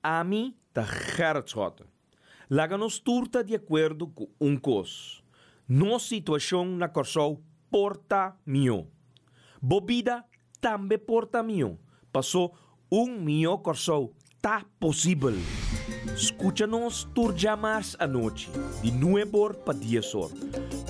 Ami ta Gerrit Schotte. Laga nos tur ta di akuerdo ku un kos, nos situashon na Kòrsou por ta mihó. Bo bida tambe por ta mihó, pasó un mihó Kòrsou ta posibel. Skucha nos tur djamars anochi di nueb'or pa dies'or,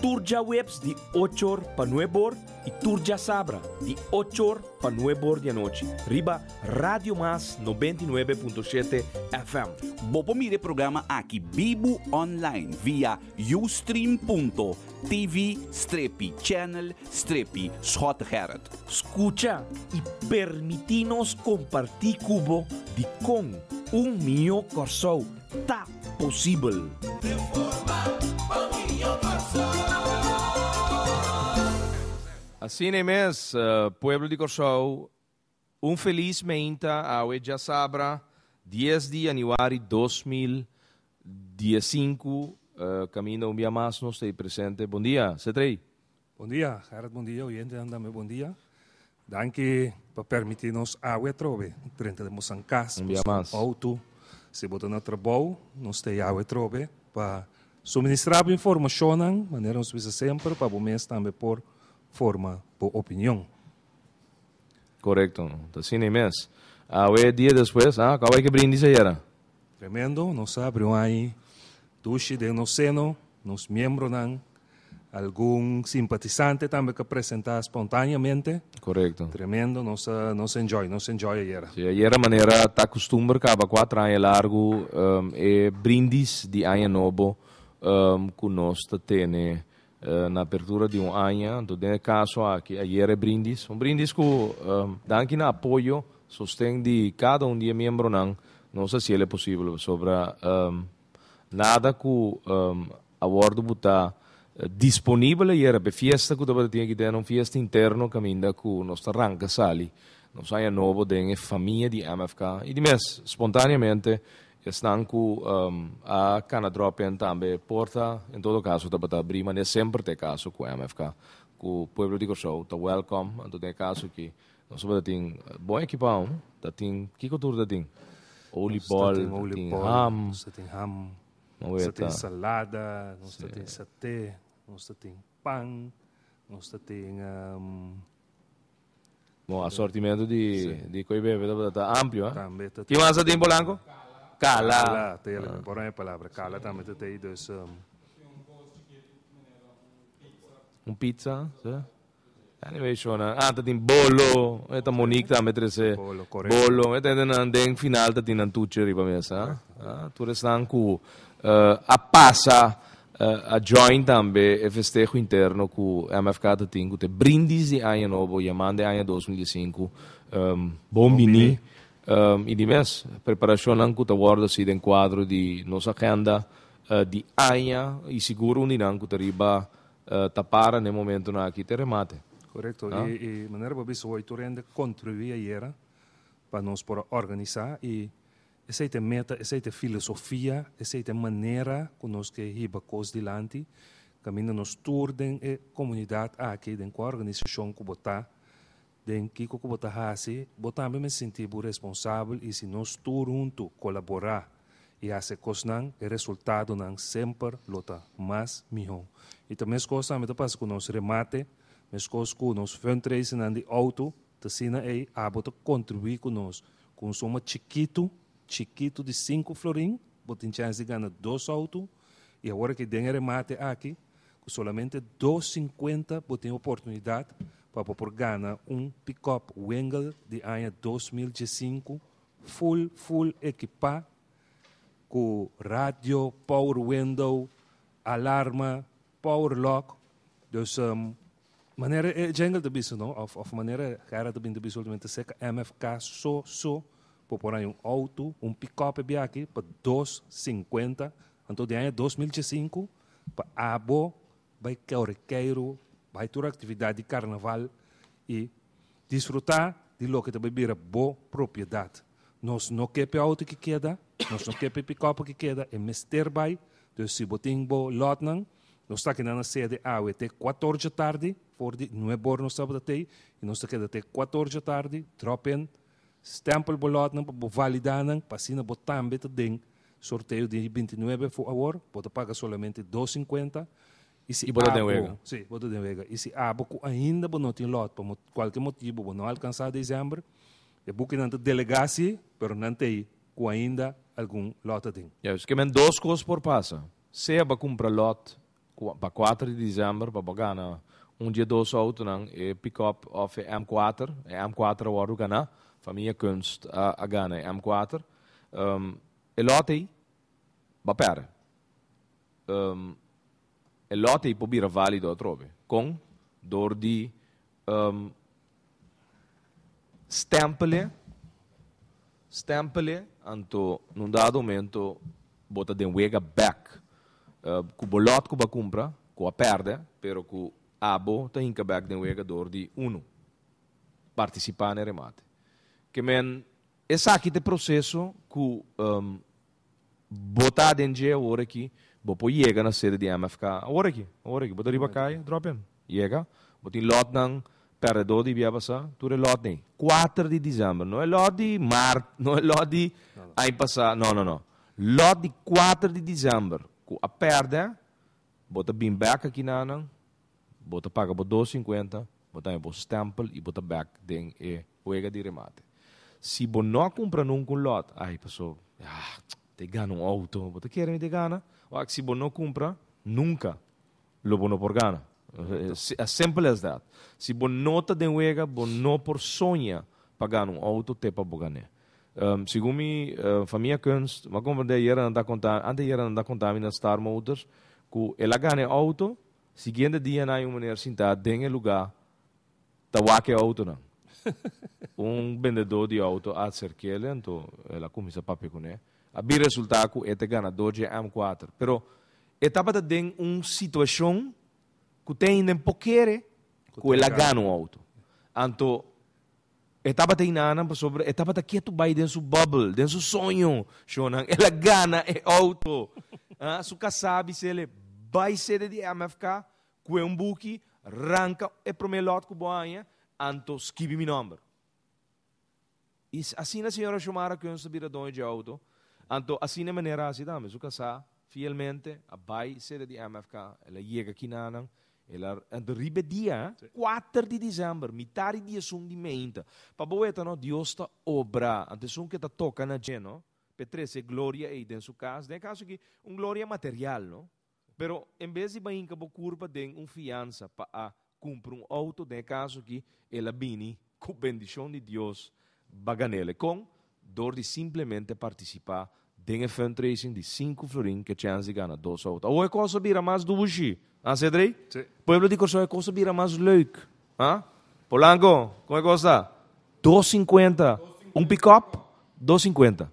tur djaweps di och'or pa nueb'or i tur djasabra di och'or pa nueb'or di anochi riba Radio Mas 99.7 FM. Bo por mira e programa aki bibu online via ustream.tv strepi channel strepi Schottegerrit. Skucha i permití nos kompartí ku bo dikon un mihó Kòrsou ta posibel. Asina e mes, pueblo di Kòrsou, un felis meinta awe djasabra dies di yanüari 2015, kaminda un bia mas nos ta ei presente. Bon dia, Setrey. Bon dia, Gerrit, bon dia, oyentenan tambe bon dia. Danki pa permití nos awe atrobe drenta den bosan kas, Un bia bosan mas. outo. Si bo ta na trabou, nos ta ei awe atrobe pa suministrá bo informashonnan, manera nos bisa semper, pa bo mes tambe por forma bo opinion. Korekto, ta asina ei mes. Awe dia despues, ah, kaba ke brindis ayera? Tremendo, nos a abri un ai dushi den nos seno, nos miembronan, algun simpatisante tambe ku a presentá spontaneamente. Korekto. Tremendo, nos a nos enjoy, nos enjoy ayera. Sí, ayera manera ta kustumber kaba kuater aña largu e brindis di aña nobo ku nos ta tene Na apertura di un aña, anto den e kaso aki ayer e brindis, un brindis ku danki na apoyo, sosten di kada un di e miembronan nos a hasiel e posibel pasobra nada ku a wòrdu butá disponibel ayer pa e fiesta ku tabata tin aki den un fiesta interno kaminda ku nos ta ranka sali nos aña nobo den e famia di MFK i di mes spontaneamente Esnan ku a kana drop in tambe por ta, en todo kaso tabata abrí, manera semper ta e kaso ku MFK, ku pueblo di Kòrsou ta wèlkòm. Anto den e kaso aki nos tabata tin bon ekipá, ta tin, kiko tur ta tin? Oliebol, ta tin ham, nos ta tin ham, nos ta tin salada, nos ta tin saté, nos ta tin pan, nos ta tin. Bon, asortimento di di koe bebe tabata ta amplio, eh? Tambe ta Ki mas ta tin Polanco? Kala. Kala, ta yela mi por e palabra. Kala tambe ta tei, dus. Un pizza, si. Anyway, shona. Ah, ta tin bolo. E ta Monique tambe trese. Bolo, correcto. Bolo. E ta nan den final ta tin nan tuche riba mesa. Ah, tur esnan ku a pasa A join tambe e festeho interno ku MFK ta tin ku ta e brindis di aña nobo yamando e aña 2015 bon bini i di mes preparashonnan ku ta wòrdu hasi den kuadro di nos agenda di aña i sigur un di nan ku ta riba ta para na e momentunan aki ta e remate. Korekto i manera bo a bisa hoy tur hende kontribuí ayera pa nos por a organisá i Esei ta e meta, esei ta e filosofia, esei ta e manera ku nos ke hiba kos dilanti, kaminda nos tur den e komunidat aki, den kua organisashon ku bo ta, den kiko ku bo ta hasi, bo tambe mester sinti bo responsabel i si nos tur huntu kolaborá i hasi e kosnan, e resultadonan semper lo ta mas mihó. I ta meskos tambe ta pasa ku nos remate, meskos ku nos fundraisingnan di outo, Ta asina ei abo ta kontribuí ku nos. Ku un suma chikitu, chikitu di sinku florin, bo tin chèns di gana dos outo. I awor aki den e remate aki, ku solamente dos sinkuenta bo tin oportunidat pa bo por gana un pikòp Wingle di aña 2015, full, full ekipá ku radio, power window, alarma, power lock. Dus Manera e jingle ta bisa no, of of manera Gerard ta bin ta bisa ultimamente serka MFK so so bo por haña un auto, un pick-up e biaha pa dos sinkuenta, anto di aña 2015 pa abo bai kore keiru, bai tur aktividat di karnaval i disfrutá di loke ta bai bira bo propiedat. Nos no ke p'e auto ki keda, nos no ke p'e pick-up ki keda, e mester bai, dus si bo tin bo lòtnan, Nos ta akinan na sede awe te kuator djatardi, for di nuebe or nos tabata tei i nos ta keda te kuator djatardi, drop in. Stempel bo lotnan pa bo validá nan pa asina bo tambe ta den sorteo di 29 for awor. Bo ta paga solamente 2,50 i si I bo ta den abo, wega. sí, bo ta den wega. I si abo ku ainda bo no tin lot pa kualke motibu bo no alkansá desèmber, e bukinan ta delegá sí, pero nan ta ei ku ainda algun lot aden. Juist, ke men dos kos por pasa. Sea bo a kumpra lot pa kuater di desèmber pa bo gana un di e dos outonan, e pick-up òf e M kuater. E M kuater a wòrdu ganá, famia Kunst a gana e M kuater. E lòt ei bo a pèrdè. E lòt ei por bira válido atrobe. Kon? Dor di stèmpel e, stèmpel e, anto na un dado momento bo ta den wega bèk ku bo lòt ku bo a kumpra, ku a pèrdè, pero ku abo ta hinka bèk den wega dor di unu partisipá na e remate. Ke men esaki ta e proseso ku bo ta den dje awor aki, bo por yega na sede di MFK awor aki, awor aki, bo ta riba kaya, drop in, yega, bo tin lòtnan pèrdedó di bia pasá, tur e lòtnan ei, kuater di desèmber, no e lòt di mart, no e lòt di aña pasá, no, no, no, lòt di kuater di desèmber ku a pèrdè, bo ta bin bèk aki nanan, bo ta paga bo dos sinkuenta, bo ta haña bo stèmpel i bo ta bèk den e wega di remate. Si bo no a cumpra nunca un lot, ay paso, ah, te gana un auto, bo ta kere mi te gana? Wak, si bo no cumpra, nunca lo bo no por gana. As simple as that. Si bo no ta den wega, bo no por soña pa gana un auto te pa bo gan'é. Segun mi famia Kunst, mi a comprende ayera nan ta conta, anteayera nan ta conta mi na Star Motors, cu el a gana e auto, siguiente dia nan hay un meneer sinta den e lugar Ta wak e autonan. Un bendedó di auto a aserk'el anto el a kuminsá papia kuné. A bin resultá ku e ta e ganadó dje M kuater. Pero e tabata den un situashon ku te ainda en por kere ku el a gana un auto. Anto e tabata einanan pasobra e tabata ketu bai den su bubble, den su soño. Shonnan, el a gana e auto. Su kasá a bis'el, bai sede di MFK, Kue un buki, ranka e promé lòt ku bo haña, anto skibi mi nòmber. I asina señora Xiomara Kunst a bira doño dje outo, anto asina e manera a hasi tambe. Su kasá fielmente a bai sede di MFK, el a yega kinanan, el a, anto riba e dia, kuater di desèmber, mitar di diesun di meinta. Pa bo weta no, Dios ta obra, anto esun ke ta toka na dje no, p'e trese e gloria ei den su kas, den e kaso aki un gloria material no. Pero en bes di bai hinka bo kurpa den un fiansa pa a kumpra un outo, den e kaso aki el a bini ku bendishon di Dios ba gan'el. Kon? Dor di simplemente partisipá den e fundraising di sinku florin ku e chèns di gana dos outo. Awor e kos a bira mas dushi, ha Cedrey? Sí. Pueblo di Kòrsou e kos a bira mas leuk, ha? Polanco, kon e kos ta? 2,50 un pikòp, 2,50.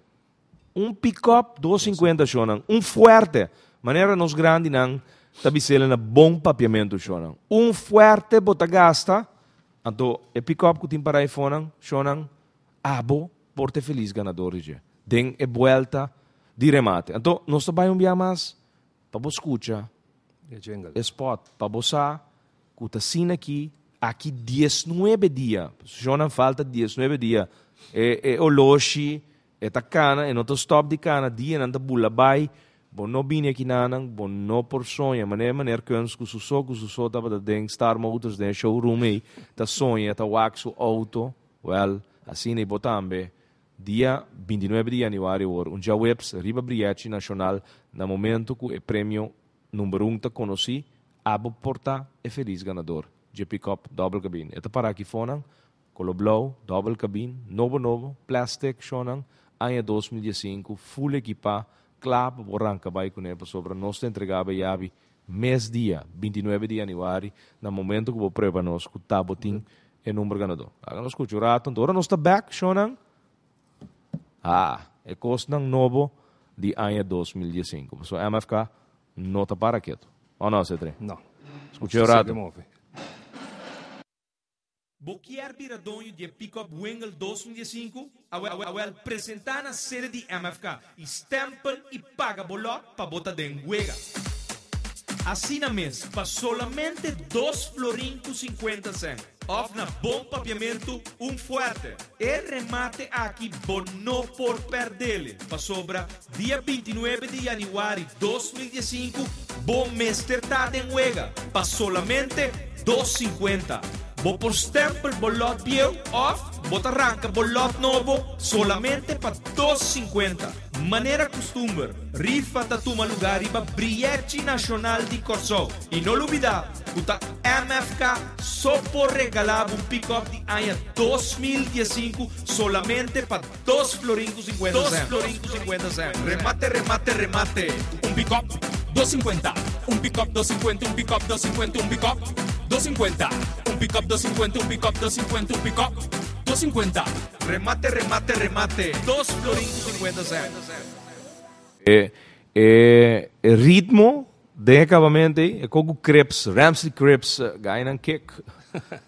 Un pick-up 250 shownan, un fuerte, manera nos grandinan ta bis'el na bon papiamentu shownan. Un fuerte bo ta gasta, anto e pick-up ku tin para eifonan, shownan, abo por ta e felis ganador di dje den e buelta di remate. Anto nos ta bai un bia mas pa bo skucha e spot, pa bo sa ku ta asina aki, aki diesnuebe dia, shownan falta diesnuebe dia, e e oloshi E ta kana, e no ta stòp di kana, dianan ta bula bai, bo no bini akinanan, bo no por soña. Manera meneer Kunst ku su so ku su so tabata den Star Motors den e showroom ei, ta soña, ta wak su outo, wèl, asina ei bo tambe. Dia 29 di yanüari awor, un djaweps riba Brièchi Nashonal, na momento ku e premio number un ta konosí, abo por ta e felis ganador dje pikòp dòbel kabin. E ta para aki fonan, Kolo blou, dòbel kabin, nobo nobo, plastic shownan, aña 2015, full ekipá, kla pa bo ranka bai kuné pasobra nos ta entregá bo e yabi mes dia, 29 di yanüari, na momento ku bo prueba nos ku ta bo tin e number ganadó. Laga nos skucha un rato, anto ora nos ta bèk, shownan, haa, e kosnan nobo di aña 2015, pasobra MFK no ta para ketu. O no, Cedré? No. Skucha un rato. Bo kier bira doño di e pick-up Wingle 2015? Awel, presenta na sede di MFK y stempel y paga bo lot pa bo ta den wega. Asina mes, pa solamente dos florin cu 50 cent. Òf na bon papiamentu, un fuerte. E remate aki bo no por pèrdele, pasobra dia 29 di yanüari 2015 bo mester ta den wega pa solamente 2,50. Bo por stempel bo lòt bieu òf bo ta ranka bo lòt nobo solamente pa 2,50. Manera kustumber, rifa ta tuma lugá riba Brièchi Nashonal di Kòrsou. I no lubidá ku ta MFK so por regalá bo un pick-up di aña 2015 solamente pa 2 florin ku 50 sènt. 2 florin ku 50 sènt. Remate, remate, remate! Un pick-up, 2,50. Un pick-up, 2,50. Un pick-up, 2,50. Un pick-up, 2,50. Un pick-up, 2,50. Un pick-up, 2,50. Un pick-up, 2,50. Remate, remate, remate! 2 florin ku 50 sènt. E ritmo den akabamentu ei, e koko Cripps, Ramsey Cripps, gainan kick.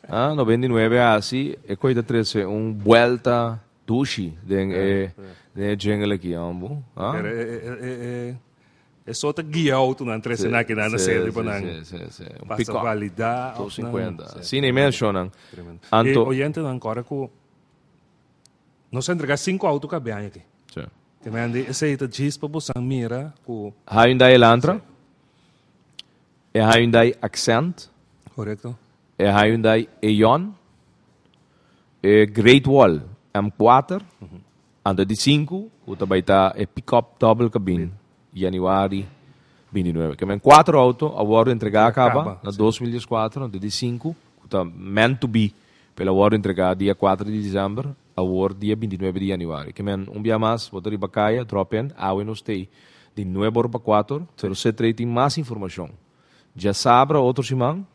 Ah, 99 hasi, e koi ta trese un buelta dushi den e jingle aki, ambu. Ah? Pero e so ta guia auto nan trese na ki nan sede pa nan. Si. Un pasa pick-up. Validá. 250. Si, nee mencionan. Tremendo. Anto E oyentenan, kòrda ku nos a entregá sinku auto kabe aña aki. Ke men di esei ta djis pa bosan mira ku Hyundai Elantra, e Hyundai Accent, e Hyundai Eon, e Great Wall M4, anto di sinku ku ta bai ta e pick-up double cabin yanüari 29. Ke men kuater auto a wòrdu entregá kaba na 2014, anto di sinku ku ta meant to be pa el a wòrdu entregá dia 4 di desèmber, awor dia 29 di yanüari. Ke men un bia mas bo ta riba kaya, drop in, awe nos t'ei di 9 or pa 4, pero C3 tin mas informashon. Djasabra otro siman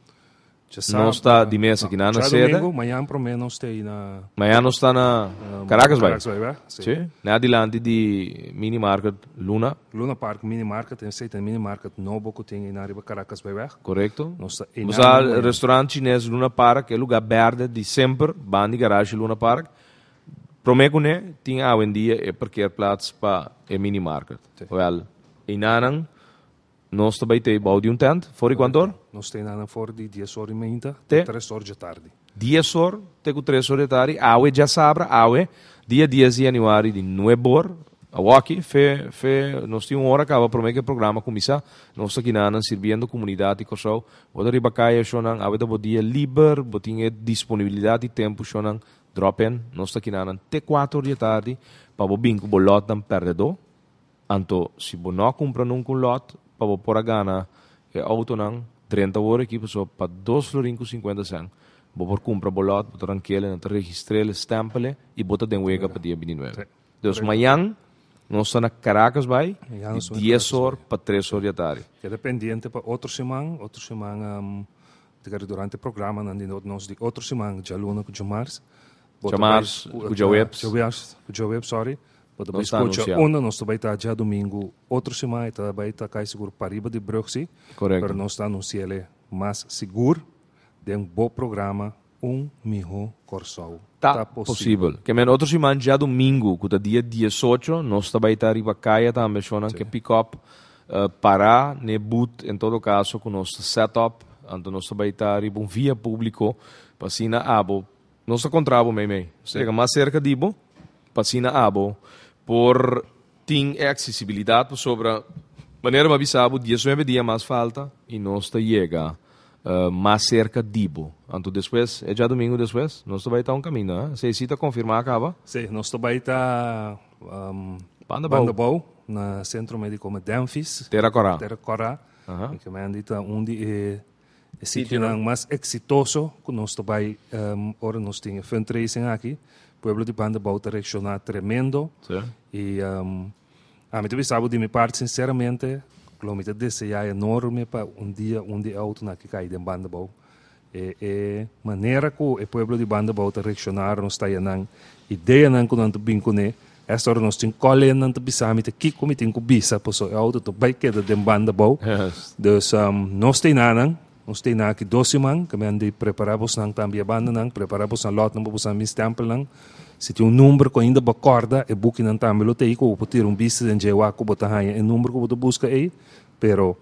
nos ta di mesa aki na na sede. Djadomingo, mañan promé nos ta ei na Mañan nos ta na Caracas Bay. Caracas Bay, ba? Si. Si, na adilanti di Mini Market Luna. Luna Park Mini Market, esei ta e mini market nobo ku tin ei na riba Caracas Bayweg. Korekto. Nos ta ei Bo na sa mañan. restaurant chines Luna Park, e lugá bèrdè di semper, banda di garage Luna Park. Promé kuné tin awendia e parkeerplaats pa e mini market. Wèl, einanan nos ta bai te bou di un tent, for di kuantu or? Nos ta einanan for di dies or i meinta te te tres or dje tardi. 10 or te ku 3 or di tardi, awe djasabra, awe, dia 10 di yanüari di 9 or. Awaki, fe, fe, nos tin un ora kaba promé ku e programa kuminsá. Nos ta kinanan sirbiendo komunidat di Kòrsou. Bo ta riba kaya, shonnan, awe ta bo dia liber, bo tin e disponibilidat di tempu, shonnan, drop in. Nos ta kinanan te 4 or di tardi pa bo bin ku bo lòtnan pèrdèdó. Anto, si bo no a kumpra nunka un lòt, pa bo por a gana e outonan 30 ora aki, pasobra pa 2 florin ku 50 sènt, bo por kumpra bo lòt, bo ta rank'el, nan ta registr'el, stèmpel'e i bo ta den wega pa dia 29. Dus mañan nos ta na Caracas Bay Mañan di nos ta na 10 Caracas or pa 3 or di atardi. Keda pendiente pa otro siman, otro siman durante programanan di nos di otro siman, djaluna ku djamars. Bo ta bai Djamars ku djaweps. Djaweps ku djaweps, sorry. Bo ta bai Nos ta skucha anunsiá. unda nos ta bai ta djadumingu otro siman, e ta bai ta kai sigur pariba di brug si. Pero nos ta anunsi'el mas sigur den bo programa Un Mihó Kòrsou Ta Ta Posibel. posibel. Ke men otro siman djadumingu ku ta dia 18 nos ta bai ta riba kaya tambe, shonnan ke pick-up para n'e booth en todo kaso ku nos ta set up, anto nos ta bai ta riba un via públiko pa asina abo nos ta kontra bo meimei. Nos ta yega mas serka di bo pa asina abo por tin e aksesibilidat pasobra manera mi a bisa bo 19 dia mas falta i nos ta yega mas serka di bo. Anto despues, e djadumingu despues, nos ta bai ta un kaminda, eh? Esei si ta konfirmá kaba? Sí, nos ta bai ta Banda Bou. Banda Bou, na Sentro Médiko Medenfis. Tera Kòrá. Tera Kòrá. I ke men di ta un di e sitionan mas eksitoso ku nos ta bai ora nos tin e fundraising aki. Pueblo di Banda Bou ta reakshoná tremendo. I ami ta bisa bo di mi parti sinseramente, lo mi ta deseá enorme pa un dia un di e outonan aki kai den Banda Bou. E manera ku e pueblo di Banda Bou ta reakshoná ora nos ta haña nan ideanan ku nan ta bin kuné, esta ora nos tin kòlennan ta bisa mi ta kiko mi tin ku bisa pasobra e outo ta bai keda den Banda Bou. Dus nos ta enanan, nos ta ena aki 2 siman, ke mi a di prepará bosnan tambe e bandanan, prepará bosnan lòtnan pa bosnan bin stèmpelnan. Si tin un number ku ainda bo kòrda, e bukinan tambe lo ta ei ku bo por tira un bista den dje wak ku bo ta haña e number ku bo ta buska ei. Pero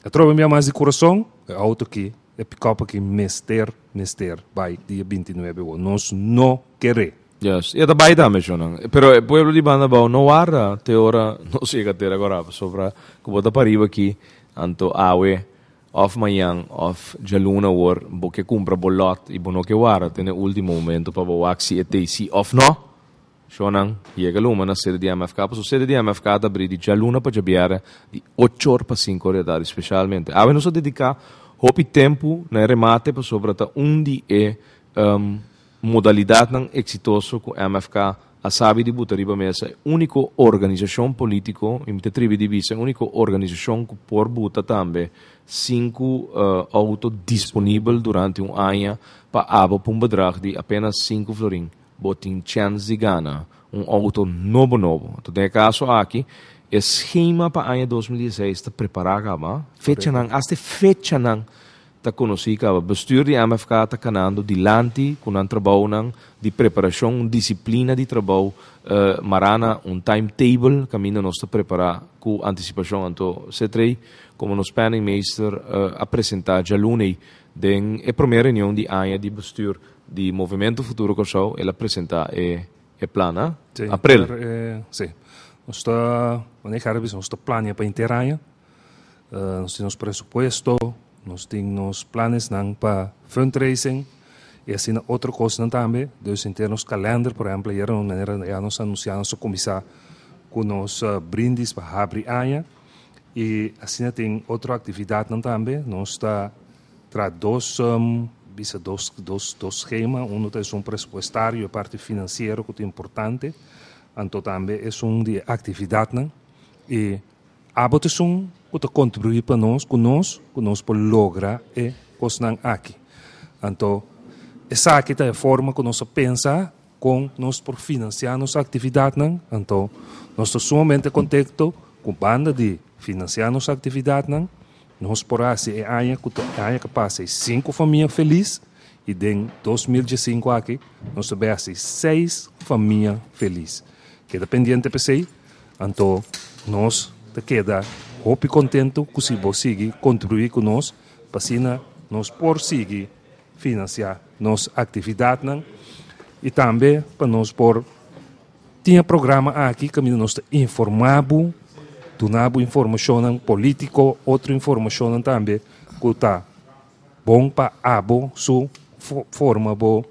atrobe mi a mas di kurason, e outo aki. E pick-up aki mester, mester bai dia 29 awor. Nos no kere. Yes, e ta bai tambe shonnan. Pero e pueblo di Banda Abou no warda te ora nos yega tera kora pasobra ku bo ta pariba aki anto awe òf mañan òf djaluna awor bo ke kumpra bo lòt i bo no ke warda te na e ultimo momento pa bo wak si e ta si òf no. Shonnan, yega luma na sede di MFK pasobra sede di MFK ta abri di djaluna pa djabièrnè di ocho or pa sinku or di atardi spesialmente. Awe nos a dediká hopi tempu na e remate pasobra ta un di e Modalidatnan eksitoso ku MFK a sabi di buta riba mesa e úniko organisashon polítiko, i mi ta tribi di bisa e úniko organisashon ku por buta tambe sinku outo disponibel durante un aña pa abo pa un bedrag di apenas sinku florin bo tin chèns di gana un outo nobo nobo. Anto den e kaso aki e skema pa aña 2016 ta prepará kaba, fechanan, asta e fechanan Ta konosí kaba, bestuur di MFK ta kanando dilanti ku nan trabounan di preparashon, un disiplina di trabou mará na un timetable kaminda nos ta prepará ku antisipashon. Anto Cetrey komo nos penningmeester a presentá djalunei den e promé reunion di aña di bestuur di Movementu Futuro Kòrsou, el a presentá e e plan, ha? Sí, April. Sí. Nos ta, manera Gerrit a bisa, nos ta plania pa henter aña. Nos tin nos presupuesto, nos tin nos planesnan pa fundraising y asina otro cosnan tambe. Dus henter nos kalender, por ehempel, ayer nos manera ya nos a anuncia nos a cuminsa cu nos brindis pa habri aña y asina tin otro actividadnan tambe. Nos ta traha dos, bisa dos, dos, dos schema. Uno ta esun presupuestario, e parti financiero cu ta importante, anto tambe esun di e actividadnan y Abo ta esun ku ta kontribuí pa nos, ku nos, ku nos por logra e kosnan aki. Anto, esaki ta e forma ku nos a pensa kon nos por finansiá nos aktividatnan. Anto, nos ta sumamente kontekto ku banda di finansiá nos aktividatnan, nos por hasi e aña ku ta e aña ku pasa e sinku famia felis i den 2015 aki nos ta bai hasi seis famia felis. Keda pendiente p'esei. Anto nos ta keda hopi kontentu ku si bo sigui kontribuí ku nos pa asina nos por sigui finansiá nos aktividatnan i tambe pa nos por tin e programa aki kaminda nos ta informá bo, duna bo informashonnan polítiko, otro informashonnan tambe ku ta bon pa abo su forma bo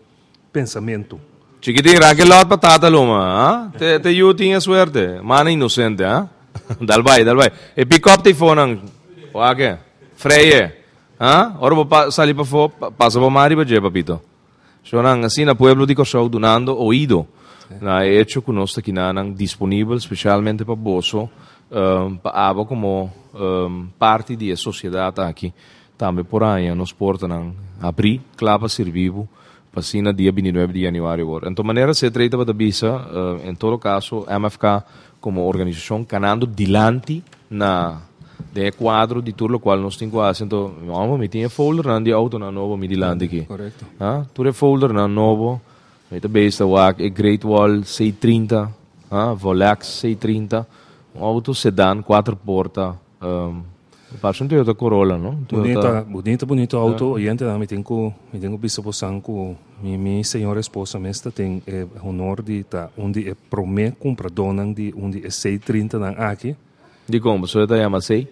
pensamentu. Chikitin, ranke lot pa tata luma, ha? Te, te yu tin e suerte. Mana inocente, ha? Dal bai, dal bai. E pick up te fonan. Wake. Freie. Ha? Ora bo pa, sali pafó, pa, pasa bo man riba dje, papito. Shonan, asina pueblo di Kòrsou dunando oido na e hecho ku nos ta kinanan disponibel specialmente pa boso, pa abo komo parti di e sosiedat aki. Tambe por haña nos portanan habrí, kla pa sirbi bo, pa asina dia 29 di yanüari awor. Enton manera C-Trade tabata bisa, en todo kaso MFK komo organisashon kanando dilanti na den e kuadro di tur lokual nos tin ku hasi. Anto, amo, mi tin e foldernan di outonan nobo mi dilanti aki. Korekto. Ha? Tur e foldernan nobo, mi ta bezig ta wak e Great Wall C30, ha, Volex C30, un outo sedan kuater porta. Parece un Toyota Corolla, no? Toyota. Bunita, bunita, bunita auto. Oyentenan, mi tin ku, mi tin ku bisa bosan ku mi, mi señora esposa mes ta tin e honor di ta un di e promé kumpradónan di un di e C30nan aki. Dikon? Pasobra e ta yama C?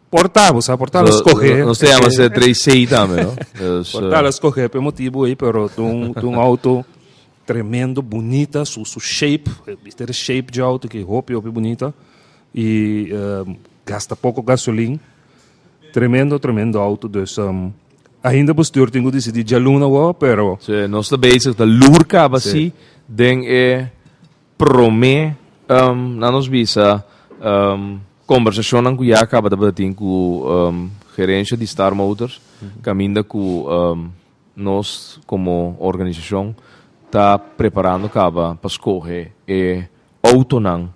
Por ta, bo sa, por ta lo skohé. Nos ta yama C3 C tambe, no? Dus, Por ta lo skohé pa e motibu ei, pero ta un, ta un auto tremendo, bunita, su, su shape, biste e shape dje auto ki hopi, hopi bunita. Y gasta poco gasolin. Tremendo, tremendo auto. Dus ainda bestuur tin cu dicidi djaluna awor, pero... Sí, nos ta bezig ta lur caba si den e prome, nan nos bisa, conversacionnan cu ya caba tabata tin cu gerencia di Star Motors, caminda cu nos como organisacion ta preparando caba pa scoge e Autonan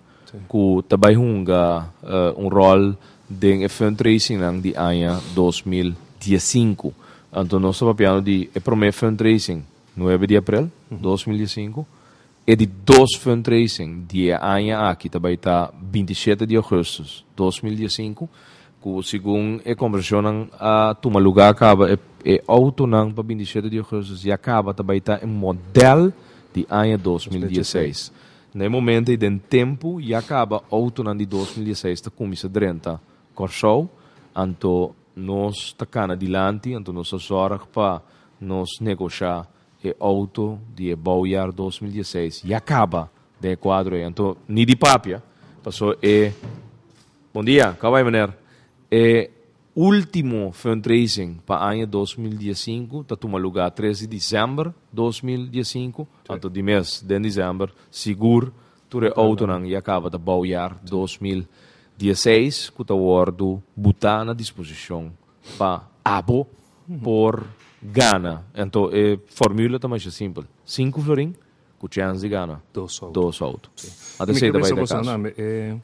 ku ta bai hunga un ròl den e fundraisingnan di aña 2015. Anto nos ta papiando di e promé fundraising nuebe di aprel 2015, e di dos fundraising di e aña aki ta bai ta 27 di ougùstùs 2015. Ku segun e kombersashonnan a tuma lugá kaba e e outonan pa 27 di ougùstùs ya kaba ta bai ta e modèl di aña 2016. Na e momento ei den tempu ya kaba outonan di 2016 ta kuminsá drenta Kòrsou, anto nos ta kana dilanti, anto nos ta zòrg pa nos negoshá e outo di e bouwjaar 2016 ya kaba den e kuadro ei. Anto ni di papia, paso e Bon dia, kau bai meneer? E ultimo fundraising pa aña 2015 ta tuma lugá 3 di december 2015, anto di mes den december sigur tur e outonan ya kaba ta bouwjaar 2016 ku ta wòrdu butá na disposishon pa abo por gana. Anto e formula ta masha simpel, sinku florin ku chèns di gana Dos outo. Dos outo. Anto Mi esei ke ta bai pensa ta boso kaso. tambe e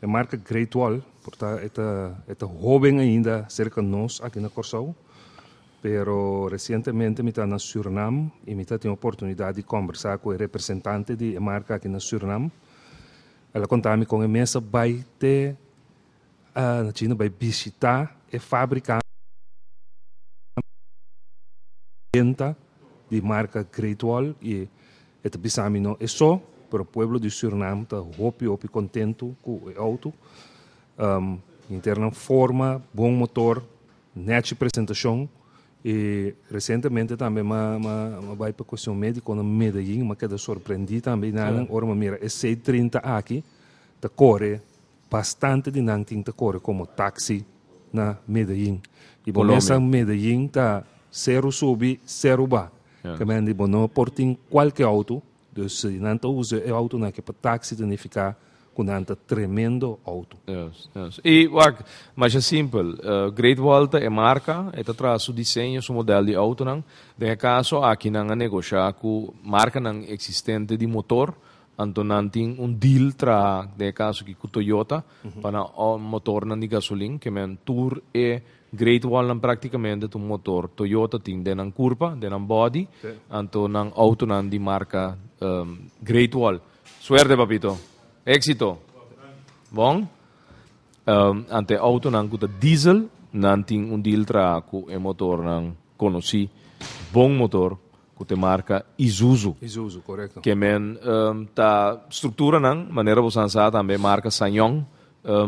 e marka Great Wall por ta e ta e ta hoben ainda serka nos aki na Kòrsou pero resientemente mi ta na Sürnam i mi ta tin oportunidat di kòmbersá ku e representante di e marka aki na Sürnam. El a konta mi kon e mes a bai te na China bai bishitá e fábrika benta di marka Great Wall i e ta bisa mi no e so, pero pueblo di Surinam ta hopi hopi kontentu ku e outo. Henter nan forma, bon motor, nèchi presentashon i resientemente tambe m'a m'a bai pa kuestion médiko na Medellin, m'a keda sorprendí tambe nan ora m'a mira e C30 aki ta kore. Bastante di nan tin ta kore komo taksi na Medellin. I bo mesa Medellin ta seru subi, seru ba. Ke men di bo no por tin kualke outo, dus si nan ta usa e outonan aki pa taksi ta nifiká ku nan ta tremendo outo. Yes, yes. I wak, masha simpel. Great Wall ta e marka, e ta traha su diseño, su modèl di outonan. Den e kaso aki nan a negoshá ku markanan eksistente di motor. Anto nan tin un deal traha den e kaso aki ku Toyota pa nan motornan di gasolin ke men tur e Great Wallnan praktikamente ta un motor Toyota tin den nan kurpa, den nan body, anto nan outonan di marka Great Wall. Suerte papito! Éxito! Bon? Anto e outonan ku ta diesel nan tin un deal traha ku e motornan konosí, bon motor ku ta e marka Isuzu. Isuzu, korekto. Ke men ta strukturanan, manera bo san sa tambe marka Ssangyong,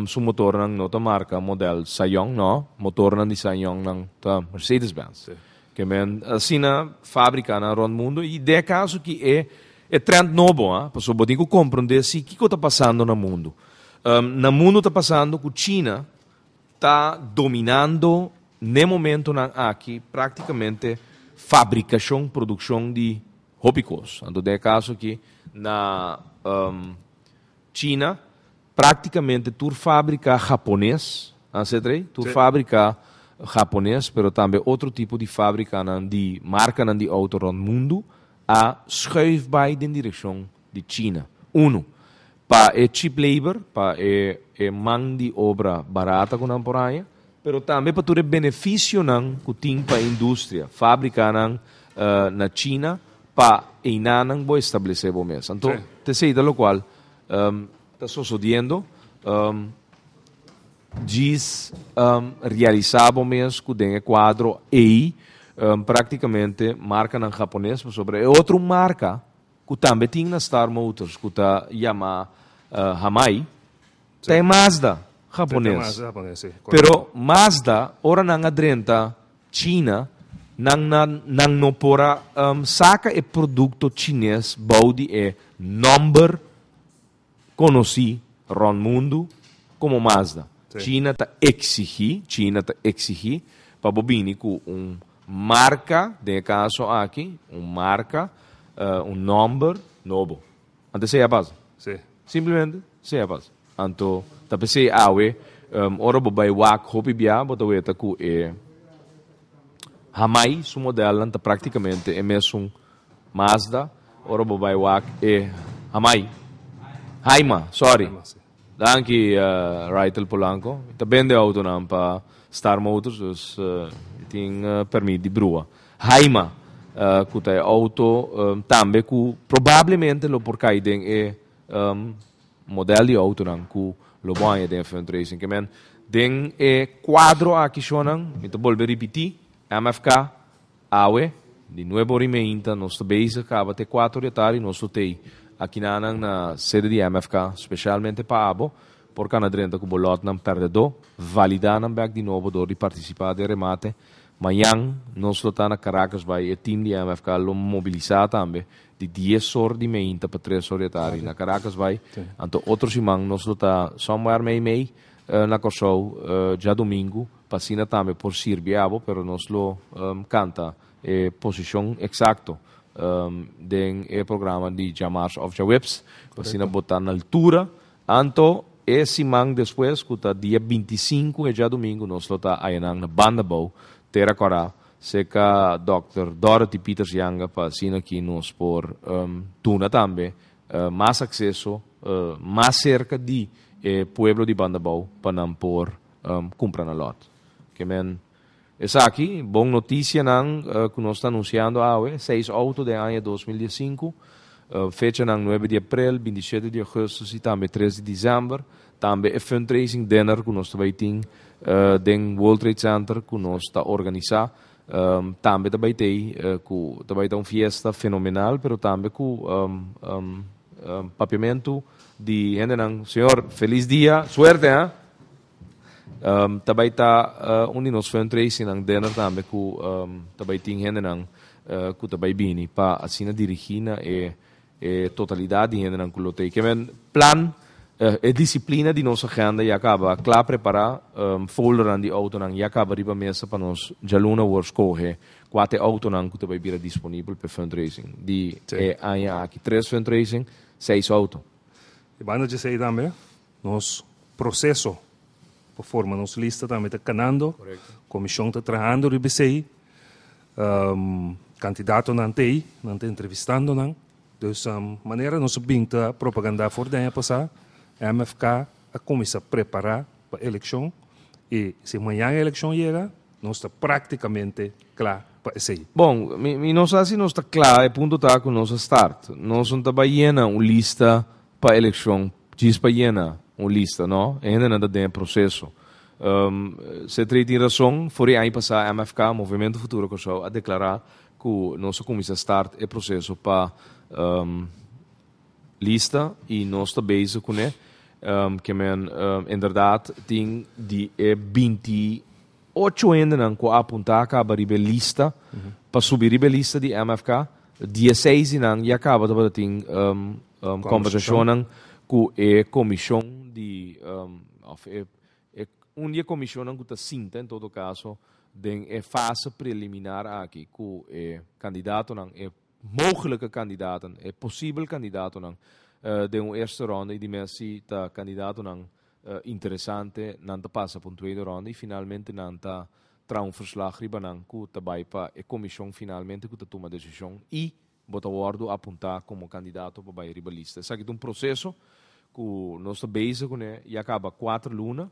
su motornan no ta marka modèl Ssangyong, no, motornan di Ssangyong nan ta Mercedes Benz. Sí. Ke men asina fabrikanan rònt mundu i den e kaso ki e e trend nobo, ha, pasobra bo tin ku komprondé si kiko ta pasando na mundu. Na mundu ta pasando ku China ta dominando n'e momentonan aki práktikamente fabrikashon, produkshon di hopi kos. Anto den e kaso aki na China práktikamente tur fábrika hapones, etcetera, tur fábrika hapones pero tambe otro tipo di fábrikanan di markanan di outo rònt mundu a schuif bai den direkshon di China. Unu, pa e cheap labor, pa e e man di obra barata ku nan por haña, pero tambe pa tur e benefisionan ku tin pa e industria, fabrikanan na China, pa einanan bo establesé bo mes. Anto, ta esei ta lokual ta sosodiendo. Djis realisá bo mes ku den e kuadro ei praktikamente markanan hapones, pasobra e otro marka ku tambe tin na Star Motors ku ta yama Hamai, ta e Mazda hapones. Pero Mazda ora nan a drenta China nan nan no por a saka e produkto chines bou di e nòmber konosí rònt mundu komo Mazda. China ta eksigí, China ta eksigí pa bo bini ku un marka, den e kaso aki, un marka, un nòmber nobo. Anto esei a pasa. Simplemente esei a pasa. Anto ta p'esei awe, ora bo bai wak hopi bia, bo ta weta ku e Hamai su modelnan ta praktikamente e mesun Mazda, ora bo bai wak e Hamai, Haima, sorry. Danki Raitel Polanco. Mi ta bende autonan pa Star Motors, dus mi tin permit di brua. Haima, ku ta e auto tambe ku probablemente lo por kai den e. model di autonan ku lo bo haña den e fundraising. Ke men den e kuadro aki shonnan, mi ta bolbe ripití, MFK, awe, di nuebe ora i meinta nos ta bezig kaba te kuater di atardi nos lo tei akinanan na sede di MFK spesialmente pa abo por kana drenta ku bo lòtnan pèrdedó, validá nan bèk di nobo dor di partisipá den remate. Mañan nos lo ta na Caracas bai e team di MFK lo mobilisá tambe di dies or di meinta pa tres or di atardi na Caracas bai. Anto otro siman nos lo ta somewhere mei mei na Kòrsou djadumingu pa asina tambe por sirbi abo pero nos lo kanta e posishon eksakto den e programa di djamars òf djaweps pa asina bo ta na altura. Anto e siman despues ku ta dia 25 e djadumingu nos lo ta ayanan na Bandabou, Tera Kòrá, serka dòkter Dorothy Pieters Janga pa asina ki nos por duna tambe mas akseso mas serka di e pueblo di Bandabou pa nan por kumpra nan lòt. Ke men esaki bon notisianan ku nos ta anunsiando awe, seis outo den aña 2015, fechanan 9 di aprel, 27 di augustus i tambe 3 di december. Tambe e fundraising dinner ku nos ta bai tin den World Trade Center ku nos ta organisá tambe ta bai tei ku ta bai ta un fiesta fenomenal pero tambe ku papiamentu di hendenan. Señor, felis dia, suerte ha! Ta bai ta un di nos fundraisingnan dinner tambe ku ta bai tin hendenan ku ta bai bini pa asina dirigí na e e totalidat di hendenan ku lo ta ei. Ke men plan, e disiplina di nos agenda ya kaba kla prepará, foldernan di outonan ya kaba riba mesa pa nos djaluna wor skohe kua ta e outonan ku ta bai bira disponibel pa e fundraising di e aña aki. Tres fundraising, seis outo. E banda djesei tambe nos proseso pa forma nos lista tambe ta kanando. Komishon ta trahando riba esei. Kandidatonan ta ei, nan ta entrevistando nan. Dus manera nos a bin ta propagandá for di aña pasá, MFK a kuminsá prepará pa elekshon i si mañan e elekshon yega, nos ta práktikamente kla pa esei. Bon, mi no sa si nos ta kla, e punto ta ku nos a start. Nos no ta bai yena un lista pa elekshon djis pa yena un lista, no. E hendenan ta den e proseso. Cetrey tin rason, for di aña pasá MFK, Movemento Futuro Kòrsou, a deklará ku nos a kuminsá start e proseso pa lista i nos ta bezig kuné. Ke men inderdat tin di e 28 hendenan ku a apuntá kaba riba e lista pa subi riba e lista di MFK, 16 di nan ya kaba tabata tin kombersashonnan ku e komishon di òf e e un di e komishonnan ku ta sinta en todo kaso den e fase preliminar aki ku e kandidatonan, e mogelike kandidaten, e posibel kandidatonan den un eerste ronde i di mes si ta kandidatonan interesante nan ta pasa pa un tweede ronde i finalmente nan ta traha un verslag riba nan ku ta bai pa e komishon finalmente ku ta tuma desishon i bo ta wòrdu apuntá komo kandidato pa bai riba lista. Esaki ta un proseso ku nos ta bezig kuné ya kaba kuater luna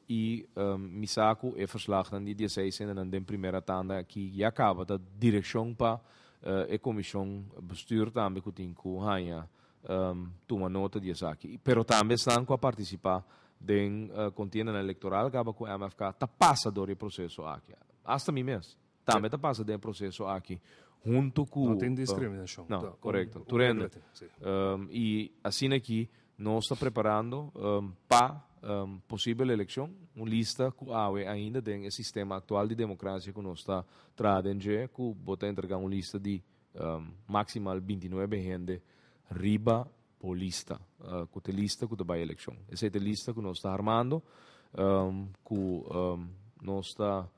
i mi sa ku e verslagnan di dieseis hendenan den primera tanda aki ya kaba ta direkshon pa e komishon bestuur tambe ku tin ku haña tuma nota di esaki. Pero tambe esnan ku a partisipá den kontiendanan elektoral kaba ku MFK ta pasa dor di e proseso aki. Asta mi mes. Tambe ta pasa den e proseso aki hunto ku. No tin discriminacion. No, korekto. Tur hende. I asina aki nos ta preparando pa posibel elekshon, un lista ku awe ainda den e sistema aktual di demokrasia ku nos ta traha den dje, ku bo ta entrega un lista di maksimal 29 hende riba bo lista, ku ta e lista ku ta bai elekshon. Esei ta e lista ku nos ta armando, ku nos ta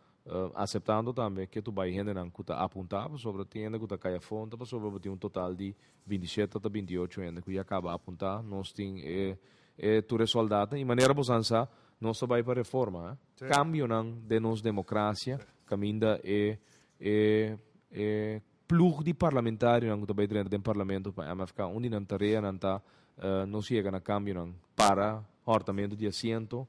Aseptando tambe ke tu bai hendenan ku ta apuntá pasobra tin hende ku ta kai afó ta pasobra bo tin un total di 27 ta 28 hende ku ya kaba apuntá. Nos tin e e tur e sòldatnan i manera bo san sa nos ta bai pa reforma eh. Kambionan den nos demokrasia kaminda e e e plug di parlamentarionan ku ta bai drenta den parlamento pa MFK un di nan tareanan ta nos yega na kambionan para hòrtamentu di asiento.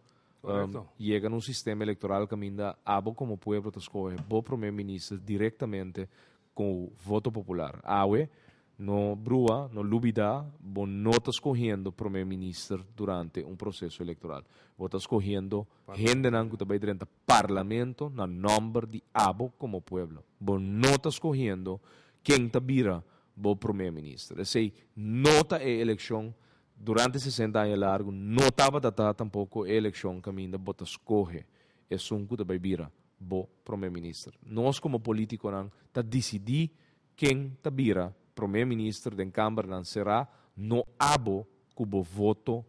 Yega na un sistema electoral caminda abo como pueblo ta scoge bo primer minister directamente cu voto popular. Awe, No brua, no lubidá, bo no ta skohiendo promé minister durante un proseso elektoral. Bo ta skohiendo hendenan ku ta bai drenta parlamento na nòmber di abo komo pueblo. Bo no ta skohiendo ken ta bira bo promé minister. Esei no ta e elekshon. Durante 60 aña largu no tabata ta tampoko e elekshon kaminda bo ta skohe esun ku ta bai bira bo promé minister. Nos komo polítikonan ta disidí Ken ta bira prome minister den kambernan será no abo ku bo voto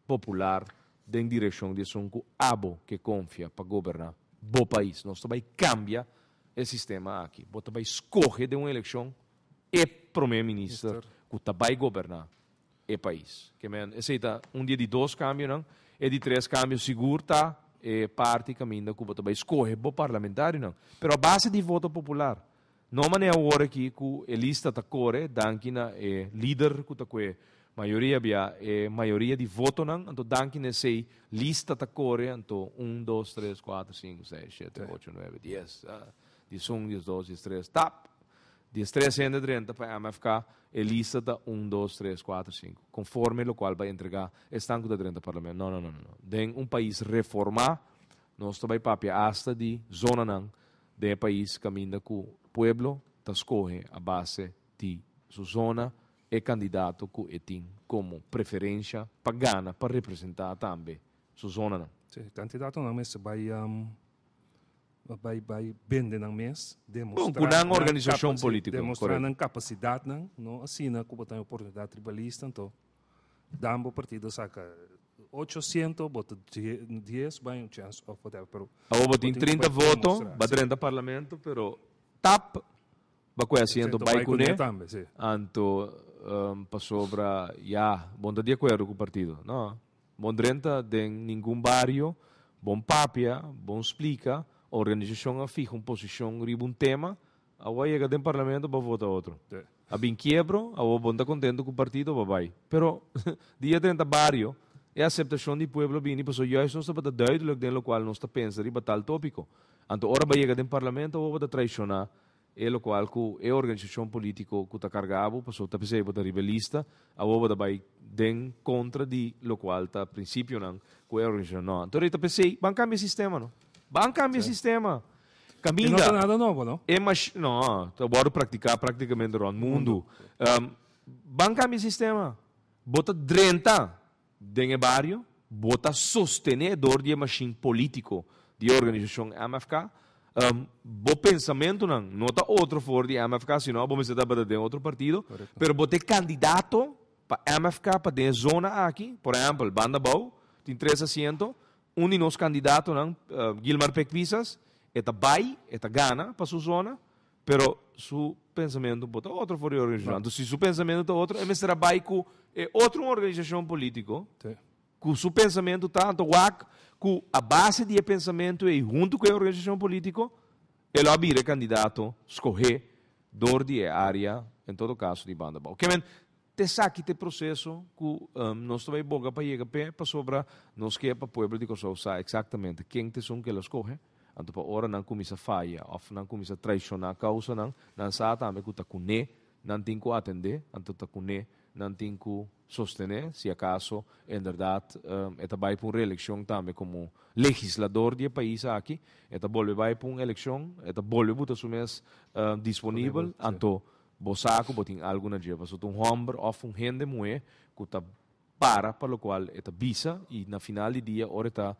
popular den direkshon di esun ku abo ke konfia pa goberná bo pais. Nos ta bai kambia e sistema aki. Bo ta bai skohe den un elekshon e prome minister ku ta bai goberná e pais. Ke men esei ta un di e di dos kambionan. E di tres kambio sigur ta e parti kaminda ku bo ta bai skohe bo parlamentarionan. Pero a base di voto popular. No manera awor aki ku e lista ta kore danki na e lider ku ta kue mayoria bia e mayoria di votonan, anto danki na esei lista ta kore anto un, dos, tres, kuater, sinku, seis, shete, ocho, nuebe, dies, diesun, diesdos, diestres, tap! Diestres hende drenta pa MFK, e lista ta un, dos, tres, kuater, sinku, konforme lokual bai entregá esnan ku ta drenta parlamento. No, no, no, no, no. Den un pais reformá nos ta bai papia asta di zonanan Den e pais kaminda ku pueblo ta skohe a base di su zona e kandidato ku e tin komo preferensha pa gana pa representá tambe su zonanan. Sí, kandidatonan mester bai bai bai bende nan mes, Bon, ku demostrá nan organisashon nan polítiko, demostrá korekto. nan kapasidatnan, no asina ku bo ta den oportunidat riba lista, anto Dan bo partido saca 800, bo ta 10 bay un chance of whatever, pero Awor bo tin bo tin 30 cu bay voto, demostra, ba sí. drenta parlamento, pero tap ba cu e asiento Asiento bay bay cune, cune tambe, sí. anto pasobra ya, bo no ta di acuerdo cu partido. No, bo no drenta den ningun bario, bon papia, bon splica, organisacion a fija un posicion riba un tema, Awor a yega den parlamento pa vota otro. A bin kiebro, awor bo no ta contento cu partido, bo bay. Pero dia 30 bario, e aceptacion di pueblo bini pasobra juist nos tabata duidelijk den locual nos ta pensa riba tal topico. Anto ora bo a yega den parlamento awor bo ta traiciona e locual cu e organisacion politico cu ta carga bo pasobra ta pesey bo ta riba e lista, awor bo ta bay den contra di locual ta principionan cu e organisacion. No, anto ta pesey ban cambia e sistema no. Ban cambia e sistema. E no Caminda. ta nada nobo, no? E mash, no, ta wòrdu praktiká praktikamente rònt mundu. Ban kambia e sistema. Bo ta drenta den e bario, bo ta sostené dor di e mashin polítiko di e organisashon MFK. Bo pensamentunan no ta otro for di MFK, sino bo mester tabata den otro partido, pero bo ta e kandidato pa MFK pa den e zona aki. Por ehèmpel, Banda Bou tin tres asiento, Un di nos kandidatonan, Gilmar Pek Pisas, e ta bai, e ta gana pa su zona, pero su pensamentu por ta otro for di organisashon. Anto si su pensamentu ta otro, e mester a bai ku e otro un organisashon polítiko, ku su pensamentu ta, anto wak ku a base di e pensamentu ei huntu ku e organisashon polítiko, e lo a bira e kandidato skohé dor di e área, en todo kaso di Banda Bou. Ke men, T'esaki t'e proseso ku nos ta bai boga pa yega p'e, pasobra nos ke pa pueblo di Kòrsou sa eksaktamente ken t'esun ku el a skohe. Anto pa ora nan kuminsá faya òf nan kuminsá traishoná kousanan, nan sa tambe ku ta kuné nan tin ku atendé, anto ta kuné nan tin ku sostené, si akaso inderdat e ta bai pa un reelekshon tambe komo legislador di e pais aki, e ta bolbe bai pa un elekshon, e ta bolbe buta su mes disponibel, anto Bo sa ku bo tin algu na dje, pasobra ta un hòmber òf un hende muhé ku ta para pa lokual e ta bisa i na final di dia ora e ta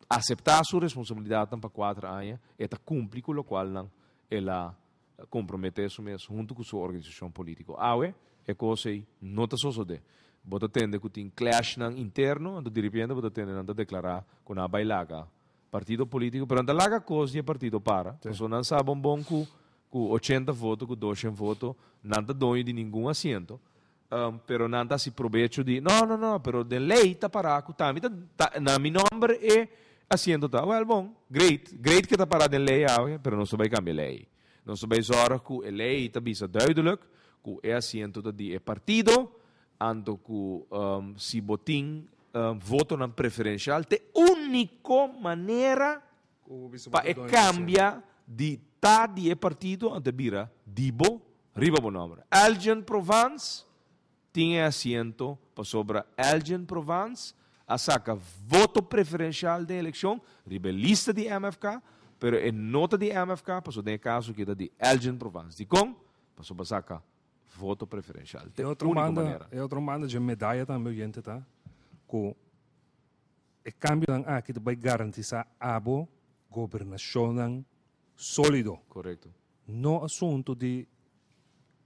aseptá su responsabilidatnan pa kuater aña e ta kumpli ku lokualnan el a komprometé su mes huntu ku su organisashon polítiko. Awe e kos ei no ta sosodé. Bo ta tende ku tin clashnan interno, anto diripiente bo ta tende nan ta deklará ku nan a bai laga partido polítiko, pero nan ta laga kos di e partido para, pasobra nan sa bon bon ku Ku ochenta voto, ku doshen voto, nan ta doño di ningun asiento, pero nan ta hasi probecho di, no, no, no, pero den lei ta pará ku ta mi ta, ta, na mi nòmber e asiento ta. Wèl, bon, great, great ke ta pará den lei awe, pero nos ta bai kambia lei. Nos ta bai zòrg ku e lei ta bisa duidelijk ku e asiento ta di e partido, anto ku si bo tin votonan preferenshal, ta e úniko manera Pa e cambia di ta di e partido anto e bira di bo Riba bo nòmber. Elgin Provence tin e asiento pasobra Elgin Provence a saka voto preferenshal den elekshon riba e lista di MFK, pero e no ta di MFK pasobra den e kaso aki ta di Elgin Provence. Dikon? Pasobra a saka voto preferenshal. Ta E e otro úniko banda, manera. e otro banda dje medaya tambe oyente ta ku e kambionan aki ta bai garantisá abo gobernashonnan sólido. Korekto. No asuntu di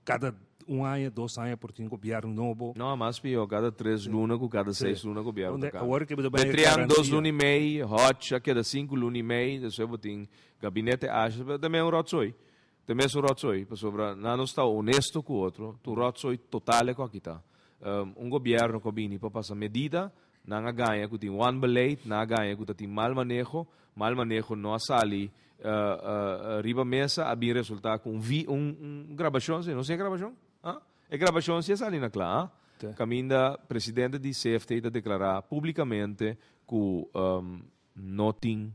kada un aña, dos aña por tin gobierno nobo. No, mas pió, kada tres luna ku kada seis luna gobierno ta kambia. Awor ke bo ta bai Betrian dos garantia. luna i mei, Hodge a keda sinku luna i mei, despues bo tin gabinete Asjes, pero ta mes un ròtsooi. Ta mes un ròtsooi, pasobra nan no sta honesto ku otro, ta un ròtsooi total e ku aki ta. Un gobierno ku a bini pa pasa medida, Nan a gaña ku tin wanbeleid, nan a gaña ku ta tin mal maneho, mal maneho no a sali riba mesa, a bin resulta ku un vi un un grabashon, si no si e grabashon? Ah? E grabashon si a sali na kla, ah? Kaminda presidente di CFT ta deklará públikamente ku no tin,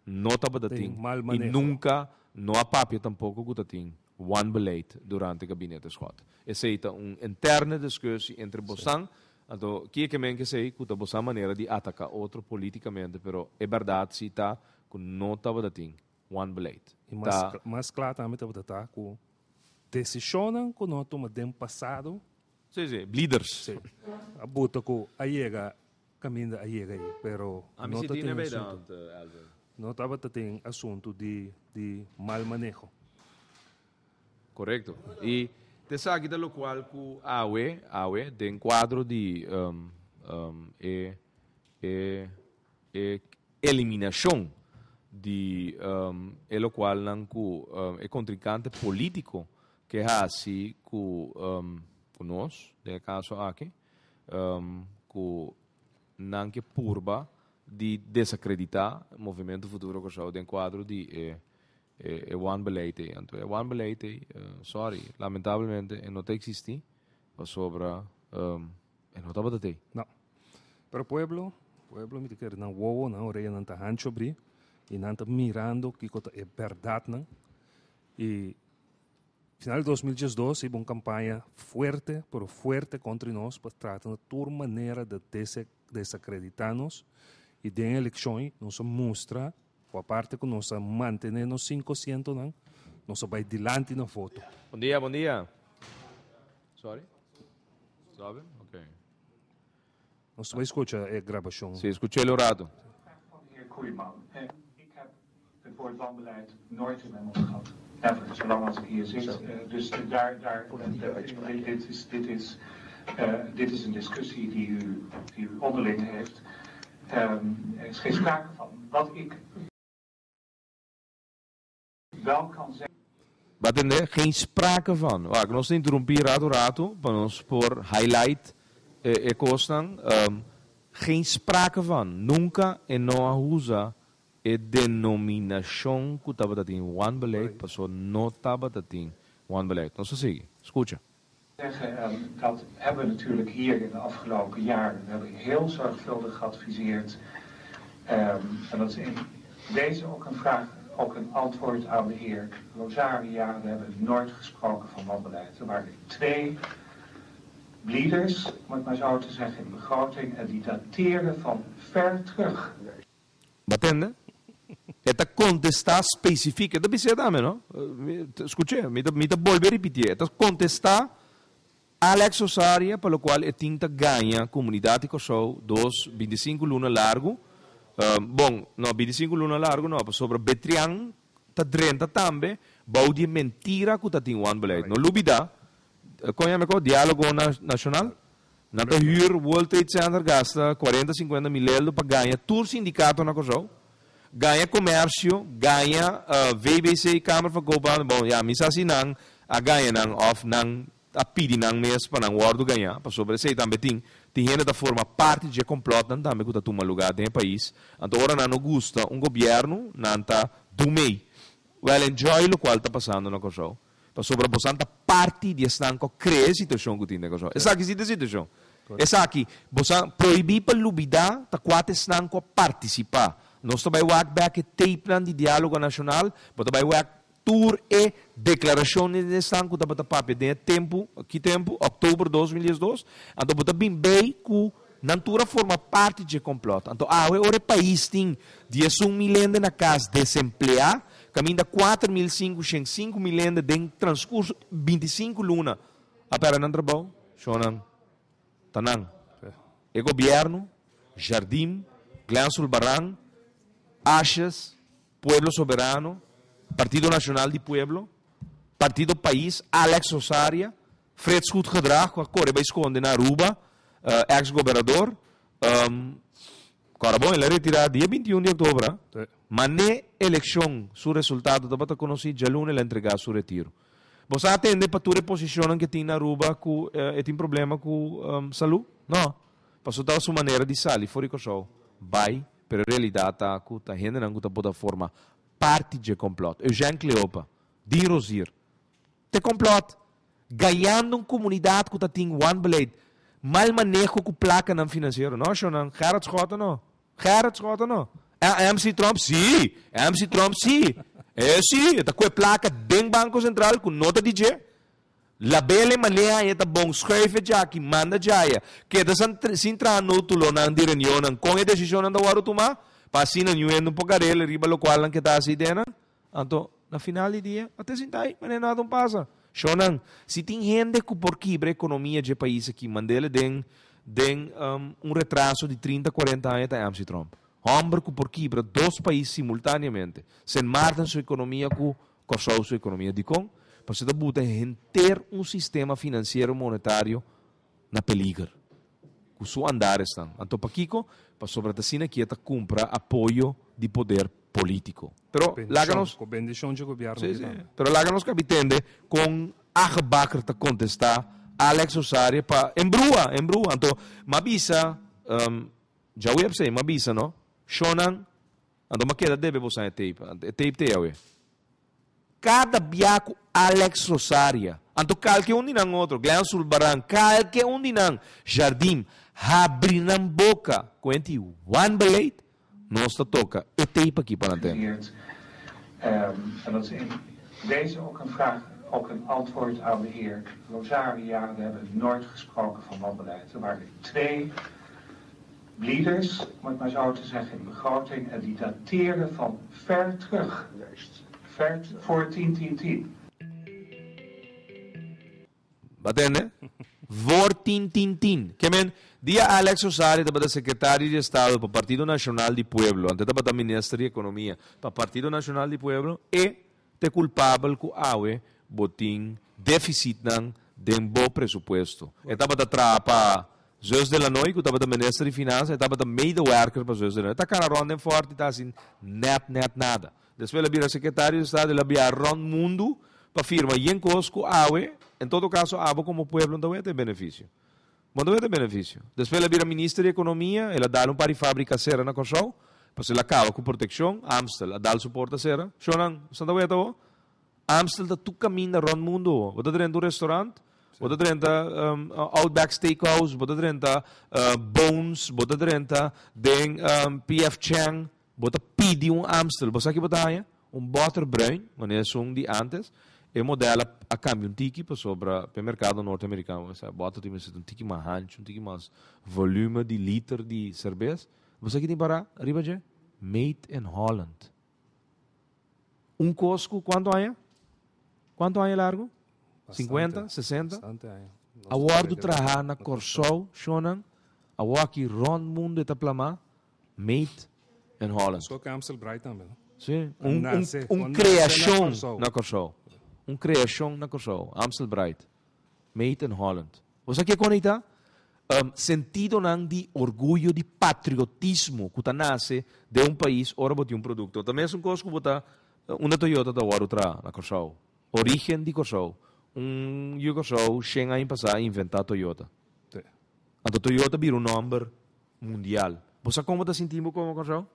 no tabata Tin tin mal i maneho. nunka no a papia tampoko ku ta tin wanbeleid durante gabinete Schot. Esei ta un interne discussie entre bosan, anto kie ke men ke esei ku ta bosan manera di ataka otro politikamente, pero e berdad si ta ku no tabata tin wanbeleid. I mas Ta. mas kla tambe tabata ta ku desishonnan ku no a tuma den pasado. Si, si, leaders. Si, a buta ku a yega Caminda a yega ei, pero A mi no si ta tin tin e beda, asunto. Alvin. No tabata tin asunto di di mal maneho. Correcto. Y t'esaki ta locual cu awe, awe, den cuadro di e e e eliminacion di e locualnan cu e contrincante politico ke haci cu cu nos, den e caso aki, ku nan ke purba di desakreditá Movementu Futuro Kòrsou den kuadro di e e wanbeleid ei. Anto e wanbeleid ei, sorry, lamentablemente e no ta eksistí pasobra e no tabata t'ei. No. Pero pueblo, pueblo mi ta kere nan wowo, nan oreyanan ta hancho abrí i nan ta mirando kiko ta e bèrdatnan i Final di 2012 hiba un campaña fuerte, pero fuerte contra nos pa trata na tur manera de desacredita nos y den eleccion nos a mustra cu aparte cu nos a mantene nos cinco asientonan, nos a bay dilanti na voto. Bon dia, bon dia. Sorry? Sabe? Ok. Nos ta bay scucha e grabacion. Sí, scuch'el un rato. Van de heer Koeiman. Ik heb het woord wanbeleid nooit in mijn mond gehad. Never, zolang als ik hier zit. Dus daar, daar, dit is, dit is, dit is een discussie die u, die u onderling heeft. Er is geen sprake van. Wat ik wel kan zeggen. Bo a tende? Geen sprake van. Wak, nos ta interumpi rato rato pa nos por highlight e cosnan. Geen sprake van. Nunca e no a usa e denominacion cu tabata tin wanbeleid, paso no tabata tin wanbeleid. Nos ta sigui. Scucha. Zeggen, en dat hebben we natuurlijk hier in de afgelopen jaren. We hebben heel zorgvuldig geadviseerd. En dat is in deze ook een vraag, ook een antwoord aan de heer Rosaria. We hebben nooit gesproken van wanbeleid. Er waren twee bleeders, om het maar zo te zeggen, in de begroting. En die dateren van ver terug. Bo a tende? E ta contesta specifiek. E ta bis'é tambe, no? Scuch'é, mi ta, mi ta bolbe ripitié. E ta contesta Alex Osaria pa locual e tin ta gaña comunidad di Corsou dos bintisinku luna largu. Bon, no, bintisinku luna largu no, pasobra Betrian ta drenta tambe bou di e mentira cu ta tin wanbeleid. No lubida, con yama e co? Dialogo Nacional? Nan ta hür World Trade Center gasta cuarenta cincuenta mil eldo pa gaña tur sindicato na Corsou, gaña comercio, gaña VBC, Kamer van Koophandel, bon ya mi sa si nan a gaña nan of nan a pidi nan mes pa nan wordo gaña, pasobra esey tambe tin, tin hende ta forma parti dje complotnan tambe cu ta tuma lugar den e pais, anto ora nan no gusta un gobierno nan ta dumey. Well enjoy locual ta pasando na Corsou. Pasobra bosan ta parti di esnan ku a krea e situashon ku tin den Kòrsou. Esaki si ta e situashon. Esaki, bosan prohibí pa lubidá ta kua ta esnan ku a partisipá. Nos ta bai wak bèk e tapenan di Diálogo Nashonal, bo ta bai wak Tur e deklarashonnan di esnan ku tabata papia den e tempu, ki tempu? Òktober 2012, anto bo ta bin bei ku nan tur a forma parti dje kòmplòt. Anto awe ora e pais tin 11 mil hende na kas desempleá, kaminda 4505 mil hende den transkurso 25 luna a pèrdè nan trabou, shonnan, ta nan. E gobièrnu, Jardim, Glenn Sulbaran, Asjes, Pueblo Soberano, Partido Nacional di Pueblo, Partido Pais, Alex Rosaria, Frits Goedgedrag, ku a kore bai skonde na Aruba, ex-gobernador. Kòrda bon, el a retirá dia 21 di òktober. Ma n'e elekshon su resultado tabata konosí, djaluna el a entregá su retiro. Bo sa atende pa tur e posishonnan ku tin na Aruba ku e tin problema ku salú? No. Pasobra ta su manera di sali for di Kòrsou bai, pero e realidat ta ku ta hendenan ku ta por forma parti dje kòmplòt. Eugène Cleopa, Dean Rozier, te kòmplòt, gañando un komunidat ku ta tin wanbeleid, mal maneho ku plakanan finansiero. No, shonnan, Gerrit Schotte no. Gerrit Schotte no. MC Tromp, si. MC Tromp, si. Si, ta ku plaka den Banko Sentral ku no ta di dje. Labele maneha e ta bon schuif e djaki, manda djaya. Keda sin traha notulonan di reunionnan kon e desishonnan ta wòrdu tumá, pa asina niun hende no por gar'el riba lokual nan ke ta hasi denan. Anto, na final di dia, a te sinta ai, manera nada no pasa. Shonnan, si tin hende ku por kibra ekonomia dje pais aki, mand'el den un retraso di 30, 40 aña ta MC Tromp. Hòmber ku por kibra dos pais simultáneamente. Sint Maarten su ekonomia ku Kòrsou su ekonomia. Dikon? Pasobra ta buta henter un sistema finansiero monetario na peliger. Ku su andaresnan. Anto pakiko? Pasobra ta asina ku e ta kumpra apoyo di poder polítiko. Pero laga nos Ku bendishon di gobièrnu. Si. Pero laga nos kaba tende kon Age Bakker ta kontestá Alex Rosaria pa embrua, embrua. Anto, m'a bisa, djaweps ei, m'a bisa, no? Shonan, anto m'a keda debe boso e tape. E tape te awe. Kada bia ku Alex Rosaria, anto kalke un di nan otro, Glenn Sulbaran, kalke un di nan, Jardim, habri nan boka, ku enti wanbeleid, nos ta toka e tape aki pa nan tende. En dat is in deze ook een vraag, ook een antwoord aan de heer Rosaria. We hebben nooit gesproken van wanbeleid. Er waren twee bleeders, om het maar zo te zeggen, in de begroting. En die dateren van ver terug. Ver voor 10-10-10. B'a tende? Voor 10-10-10. Ke men, dia Alex Rosaria tabata sekretario di Estado pa Partido Nashonal di Pueblo, antes tabata minister di Ekonomia pa Partido Nashonal di Pueblo, e te kulpabel ku awe bo tin défisitnan den bo presupuesto. E tabata traha pa Zus de Lanoy, ku tabata minister di Finansa, e tabata medewerker pa Zus de Lanoy. Ta kana rònt den Fòrti, ta hasi net net nada. Despues el a bira sekretario di Estado, el a biaha rònt mundu pa firma yen kos ku awe, en todo kaso abo komo pueblo no ta weta e benefisio. Bo no ta weta e benefisio. Despues el a bira minister di Ekonomia, el a dal un par di fábrika sera na Kòrsou, pasobra el a kaba ku protekshon, Amstel a dal su porta sera. Shonnan, bo ta weta bo? Amstel ta tur kaminda rònt mundu bo. Bo ta drenta un restorant, bo ta drenta Outback Steakhouse, bo ta drenta Bones, bo ta drenta den PF Chang, bo ta pidi un Amstel. Bo sa ki bo ta haña? Un bòter bruin, manera esun di antes. E modelo a kambia un tiki pasobra pa e merkado norteamerikano. Bo sa, bòter tin mester un tiki mas hanchu, un tiki mas volume di liter di serbes. Bo sa ki tin pará riba dje? Made in Holland. Un kos ku kuantu aña? Kuantu aña largu? 50, 60? Bastante aña. A wòrdu trahá na Kòrsou, shonnan. Awor aki rònt mundu e ta plamá Made in Holland. So Amstel Bright tambe, no? Si, un un kreashon nase na na Kòrsou. Un kreashon na Kòrsou. Amstel Bright. Made in Holland. Bo sa kiko ta? Sentidonan di orguyo, di patriotismo ku ta nase di un pais ora bo tin un produkto. Tambe un kos ku bo ta un Toyota ta wòrdu traha na Kòrsou. Origen di Kòrsou. Un yu Kòrsou 100 aña pasá a inventá Toyota. Anto Toyota bira un nòmber mundial. Bo sa kon bo ta sinti bo komo Kòrsou?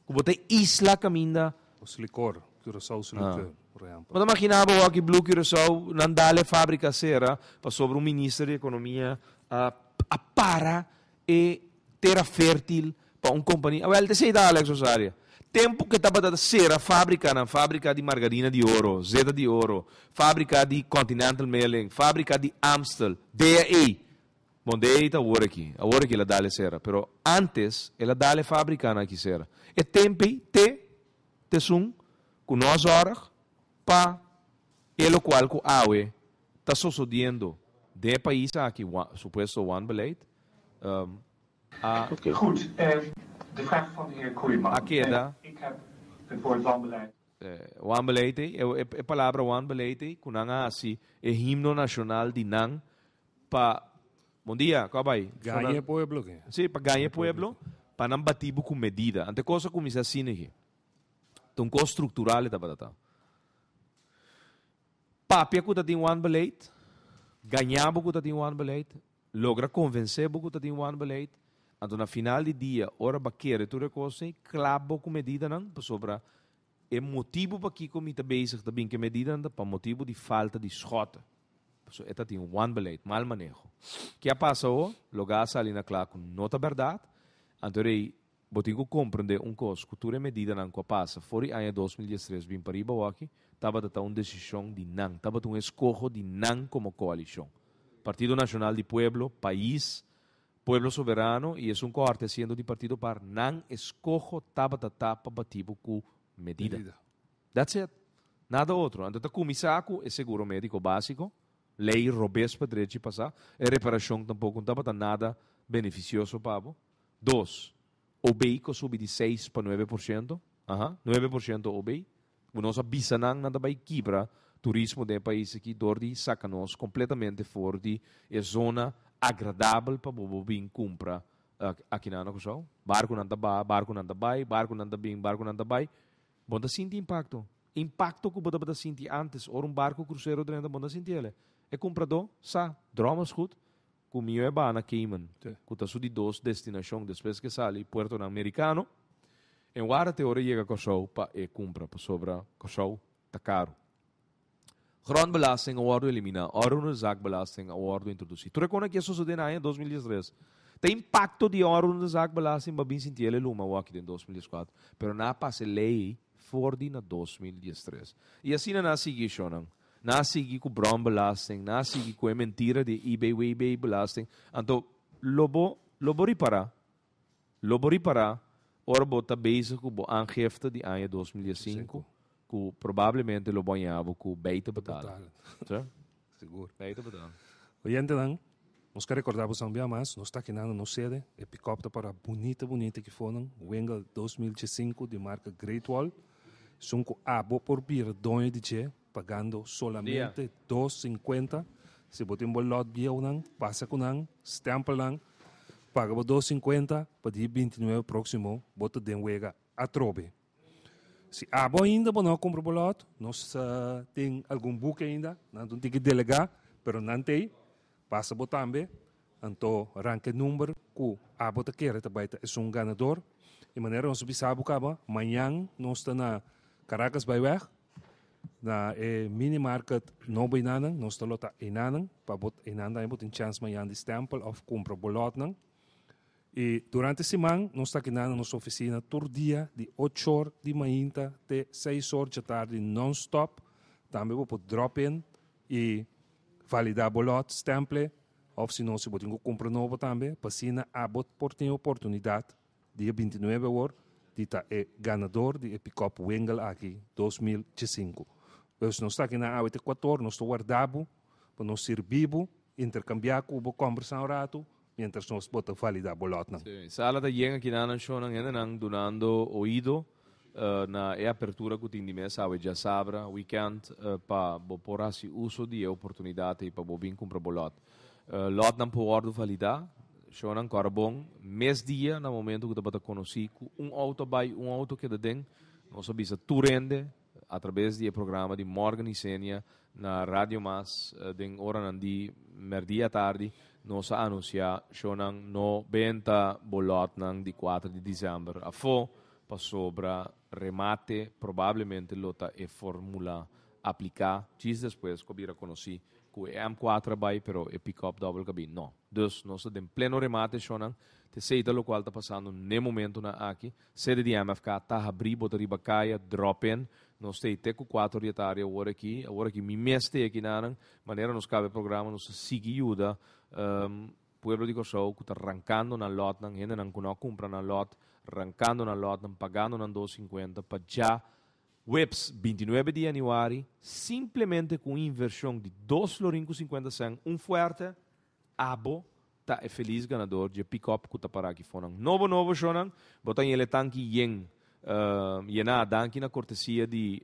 Ku bo ta isla kaminda. Os licor, Curaçao liqueur, por ehèmpel. Bo ta imaginá bo aki Blue Curaçao nan dal e fábrika sera pasobra un minister di ekonomia a para e tera fértil pa un kompania. Wel, esei ta Alex Rosaria. Tempu ku e tabata sera fábrikanan, fábrika di margarina di oro, zeta di oro, fábrika di Continental Milling, fábrika di Amstel, DAE. Bon, DAE ta awor aki, awor aki el a dal e sera, pero ántes el a dal e fábrikanan aki sera. E tempu ei te t'esun ku no a zòrg pa e lokual ku awe ta sosodiendo den e pais aki, supuesto wanbeleid, a. Goed, de vraag van de heer Koeiman. A keda. Ik heb het woord wanbeleid. Wanbeleid ei, e palabra wanbeleid ei ku nan a hasi e himno nashonal di nan pa, bon dia, kua bai? Gaña e pueblo ke. Si, pa gaña e pueblo, pa nan bati bo ku medida. Ante kos a kuminsá asina aki. Ta un kos struktural e tabata ta. Papia ku ta tin wanbeleid, gaña bo ku ta tin wanbeleid, Logra konvensé bo ku ta tin wanbeleid, anto na final di dia ora bo a kere tur e kosnan kla bo ku medidanan, pasobra e motibu pakiko mi ta bezig ta bin ku e medidanan ta pa motibu di falta di schòtte. Pasobra e ta tin wanbeleid, mal maneho. Ke a pasa awo? Loga a sali na kla ku no ta bèrdat, anto rei Bo tin ku komprendé un kos, ku tur e medidanan ku a pasa for di aña 2013 bin pariba awaki, tabata ta un desishon di nan, tabata un eskoho di nan komo koalishon. Partido Nashonal di Pueblo, Pais, Pueblo Soberano i esun ku a hòrti asiento di Partido par, nan eskoho tabata ta pa bati bo ku medida. That's it. Nada otro. Anto ta kuminsá ku e seguro médiko básiko, lei robes pa drechi pasá, e reparashon tampoko no tabata nada benefisioso pa bo. Dos, OB ku a subi di seis pa 9%. Aha, 9% OB. Ku nos a bisa nan, nan ta bai kibra turismo den e pais aki dor di saka nos kompletamente for di e zona agradabel pa bo bo bin kumpra akinan na Kòrsou. Barkunan ta baha, barkunan ta bai, barkunan ta bin, barkunan ta bai. Bo no ta sinti impakto. Impakto ku bo tabata sinti ántes ora un barku krusero drenta, bo no ta sinti el. E kumpradó sa, dròmels goed, Ku mio e baha na Cayman, ku ta su di dos destinashon despues ku e sali puertonan merikano, en wara te ora e yega Kòrsou pa e kumpra pasobra Kòrsou ta karu. Grondbelasting a wòrdu eliminá, onroerendezaakbelasting a wòrdu introdusí. Tur e kos aki a sosodé na aña 2013. Ta impakto di onroerendezaakbelasting bo a bin sinti el e luma awor aki den 2014, pero nan a pasa e lei ei for di na 2013. I asina nan a sigui shonnan. Nan a sigui ku bronbelasting, nan a sigui ku e mentira di e IBWB-belasting. Anto, lo bo, lo bo ripará, lo bo ripará ora bo ta bezig ku bo aangifte di aña 2005, ku probablemente lo bo haña bo ku bij te betalen. Betalen. Sigur. Bij te betalen. Oyentenan, nos ke rekordá boso un bia mas, nos ta akinan na nos sede, e pikòp ta para bunita bunita aki fonan, Wingle 2005 di marka Great Wall. Esun ku abo por bira doño di dje pagando solamente 2.50. Si bo tin bo lot bieunan, pasa ku nan, stempel nan, paga bo 2.50 pa dia 29 próksimo bo ta den wega atrobe. Si abo ainda bo no a kumpra bo lot, nos tin algun buki ainda, nan ta un tiki delegá, pero nan t'ei, pasa bo tambe, anto ranka e number ku abo ta kere ta bai ta esun ganador. Di manera nos a bisa bo kaba, mañan nos ta na Caracas Byweg, na e mini market nobo einanan, nos ta lo ta einanan, pa bo einan tambe bo tin chèns mañan di stèmpel òf kumpra bo lòtnan. I durante siman nos ta kina na nos ofisina tur dia di ochor di mainta te seisor djatardi non-stop. Tambe bo por drop in i validá bo lòt, stèmple, òf si no si bo tin ku kumpra nobo tambe, pa asina abo por tin e oportunidat dia 29 awor di ta e ganador di e pikòp Wingle aki 2015. Dus nos ta kina awe te kuator, nos ta warda bo pa nos sirbi bo, interkambiá ku bo, kòmbersá un ratu, Mientras nos bo ta validá bo lòtnan. Sí, sala ta yen aki nan shownan hendenan dunando oido na e apertura ku tin di mes awe djasabra, weekend, pa bo por hasi uso di e oportunidat ei pa bo bin kumpra bo lòt. Lòtnan por wòrdu validá, shownan kòrda bon, mes dia na momento ku tabata konosí ku un outo a bai, un outo keda den, nos a bisa tur hende atrabes di e programa di Morgan y Senia na Radio Mas den oranan di merdia atardi nos a anuncia shownan no benta bo lotnan di 4 di december afo pasobra remate probablemente lo ta e formula aplica djis despues cu a bira conoci. Ku e M4 a bai pero e pick-up double cabin no. Dus nos ta den pleno remate shownan. T'esei ta lokual ta pasando n'e momentunan aki. Sede di MFK ta habrí, bo ta riba kaya, drop in. Nos ta ei te ku kuater di e tardi awor aki. Awor aki mi mes ta ei akinanan. Manera nos kaba e programa nos ta sigui yuda pueblo di Kòrsou ku ta rankando nan lòtnan, hendenan ku no a kumpra nan lòt, rankando nan lòtnan, pagando nan dos sinkuenta pa dja Weps 29 di yanüari, simplemente ku un invershon di dos florin ku sinkuenta sèn, un fuerte, abo ta e felis ganador dje pick-up ku ta pará aki fonan. Nobo nobo shownan, bo ta yele tanki yen, yená, danki na kortesia di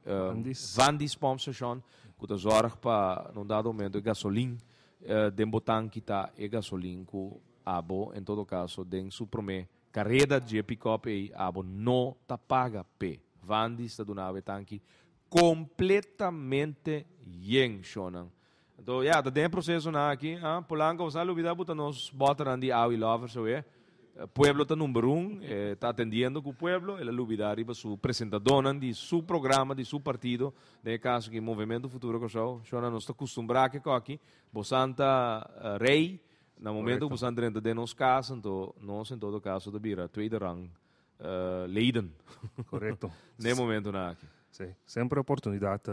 Vandis Pompstation ku ta zòrg pa na un dado momento e gasolin den bo tanki ta e gasolin ku abo en todo kaso den su promé Kareda dje pikòp ei abo no ta paga p'e. Vandis ta duna abo e tanki kompletamente yen, shonnan. Anto, ya, ta den e prosesonan aki, ah, Polanco, bo sa lubida bo ta nos bòternan di awi lovers awe. Pueblo ta number un, e ta atendiendo ku pueblo, el a lubida riba su presentadónan di su programa, di su partido, den e kaso aki Movemento Futuro Kòrsou. Shonnan, nos ta kustumbrá ke kòki, bosan ta rei, Na momento ku boso a drenta den nos kas, anto nos en todo kaso ta bira tweede rang leden. Korekto. Den e momentonan aki. Sí. Semper oportunidat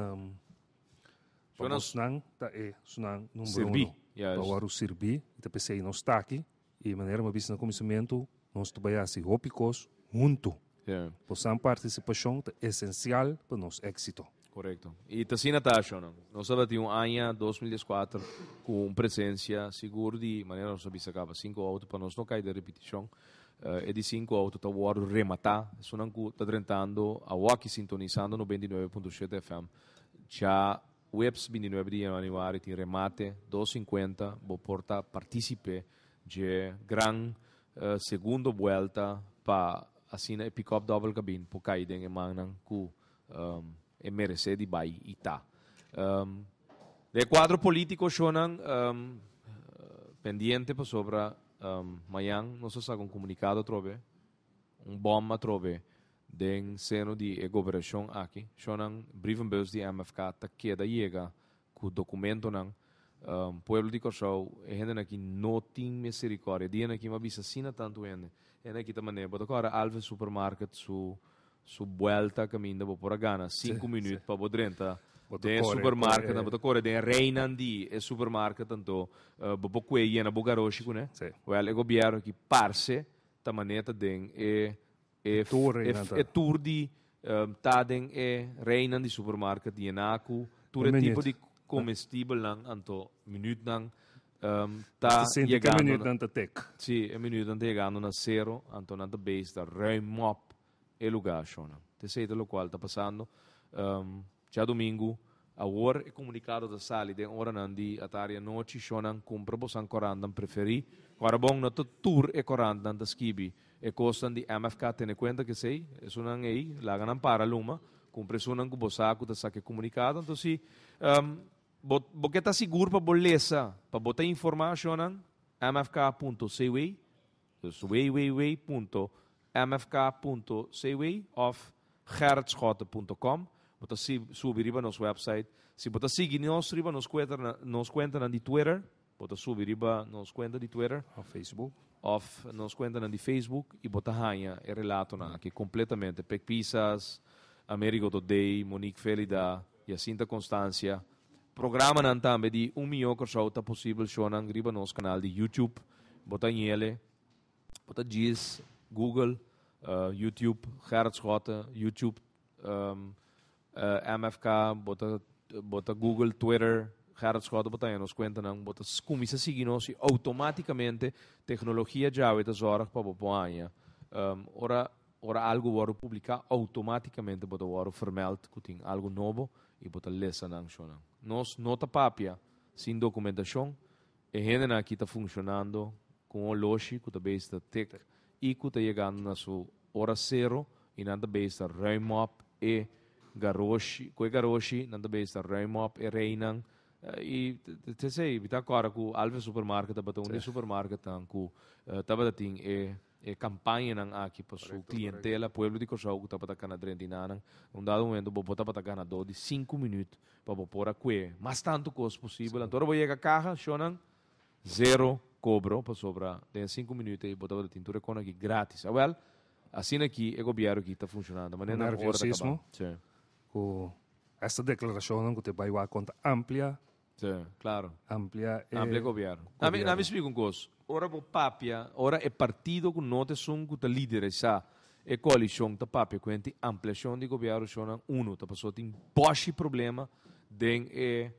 pa bosnan ta e sunan number uno. Sirbi. Pa wòrdu sirbí. I ta p'esei nos ta aki. I manera mi a bisa na kuminsamentu, nos ta bai hasi hopi kos huntu. Bosan partisipashon ta esensial pa nos éksito. Korekto. I ta asina ta, shownan. Nos tabatin un aña 2014 ku un presensia sigur di, manera nos a bisa kaba, sinku outo, pa nos no kai den ripitishon. E di sinku outo ta wòrdu rematá. Esunnan ku ta drentando awoki sintonisando 99.7 FM djaweps 29 di yanüari tin remate 2.50. Bo por ta partísipe dje gran segundo buelta pa asina e pick-up dòbel kabin por kai den e mannan ku e meresé di bai i ta. Den e kuadro polítiko shownan pendiente pasobra mañan nos a saka un komunikado atrobe, un bòm atrobe den seno di e goberashon aki. Shownan brievenbus di MFK ta keda yega ku dokumentonan. Pueblo di Kòrsou, e hendenan aki no tin miserikòrdia. Dianan aki mi a bisa asina tantu hende. Hende aki ta manera, bo ta kòrda Alves Supermarket su su buelta kaminda bo por a gana sinku minüt pa bo drenta den e supermarket, bo ta kore den e reinan di e supermarket anto bo por kue yena bo garoshi kuné. Wèl e gobièrnu aki parse ta manera ta den e e e tur di ta den e reinan di supermarket yená ku tur e tipo di komestibelnan anto minütnan ta yegando na si e minütnan ta yegando na sero anto nan ta bes ta ruim op e lugá shownan. T'esei ta lokual ta pasando djadumingu. Awor e komunikado ta sali den oranan di atardi anochi. Shownan, kumpra bosan korantnan preferí. Ora bon, no ta tur e korantnan ta skibi e kosnan di MFK. Tene kuenta ku esei, esunnan ei, laga nan para luma. Kumpra esunnan ku bo sa ku ta saka e komunikado. Anto si bo bo ke ta sigur pa bo lesa, pa bo ta informá, shownan, mfk.cw. Dus www.mfk.cw of gerritschotte.com. Bo ta subi riba nos website. Si bo ta sigui nos riba nos nos cuentanan di Twitter, bo ta subi riba nos cuenta di Twitter. Of Facebook. Of nos cuentanan di Facebook y bo ta haña e relatonan aki completamente. Pek Pisas, Amerigo Todey, Monique Felida, Jacinta Constancia. Programanan tambe di Un Mihó Kòrsou ta posibel shownan riba nos kanal di YouTube. Bo ta ñele, bo ta djis Google, YouTube, Gerrit Schotte, YouTube, MFK, bo ta bo ta Google, Twitter, Gerrit Schotte, bo ta haña nos kuentanan. Bo ta kuminsá sigui nos i outomátikamente teknologia djawe ta zòrg pa bo por haña. Ora ora algu wòrdu publiká outomátikamente bo ta wòrdu vermeld ku tin algu nobo i bo ta lesa nan shownan. Nos no ta papia sin dokumentashon. E hendenan aki ta funshonando ku un oloshi ku ta bezig ta tik i ku ta yegando na su ora sero i nan ta bezig ta ruim op e garoshi. Ku e garoshi nan ta bezig ta ruim op e reinan. I t'esei mi ta kòrda ku Alves Supermarket tabata un di e supermarketnan ku tabata tin e. E campañanan aki pa su clientela, pueblo di Kòrsou ku tabata kana drenta i nanan. Un dado momento bo por tabata ganadó di sinku minüt pa bo por a kue mas tantu kos posibel. Anto ora bo yega kaha, shownan, zero kobro pasobra den e sinku minüt ei bo tabata tin tur e kon aki gratis. Awèl, asina aki e gobièrnu aki ta funshonando. Manera nan ora ta kaba. Nerviosismo ku esta deklarashonnan ku ta bai wak konta amplia Sí, claro. Amplia e Amplia gobierno. Na mi, na mi splika un kos. Ora bo papia, ora e partido ku no ta esun ku ta liderisá e koalishon ta papia ku hende ampliashon di gobierno shonnan uno ta pasobra tin bòshi problema den e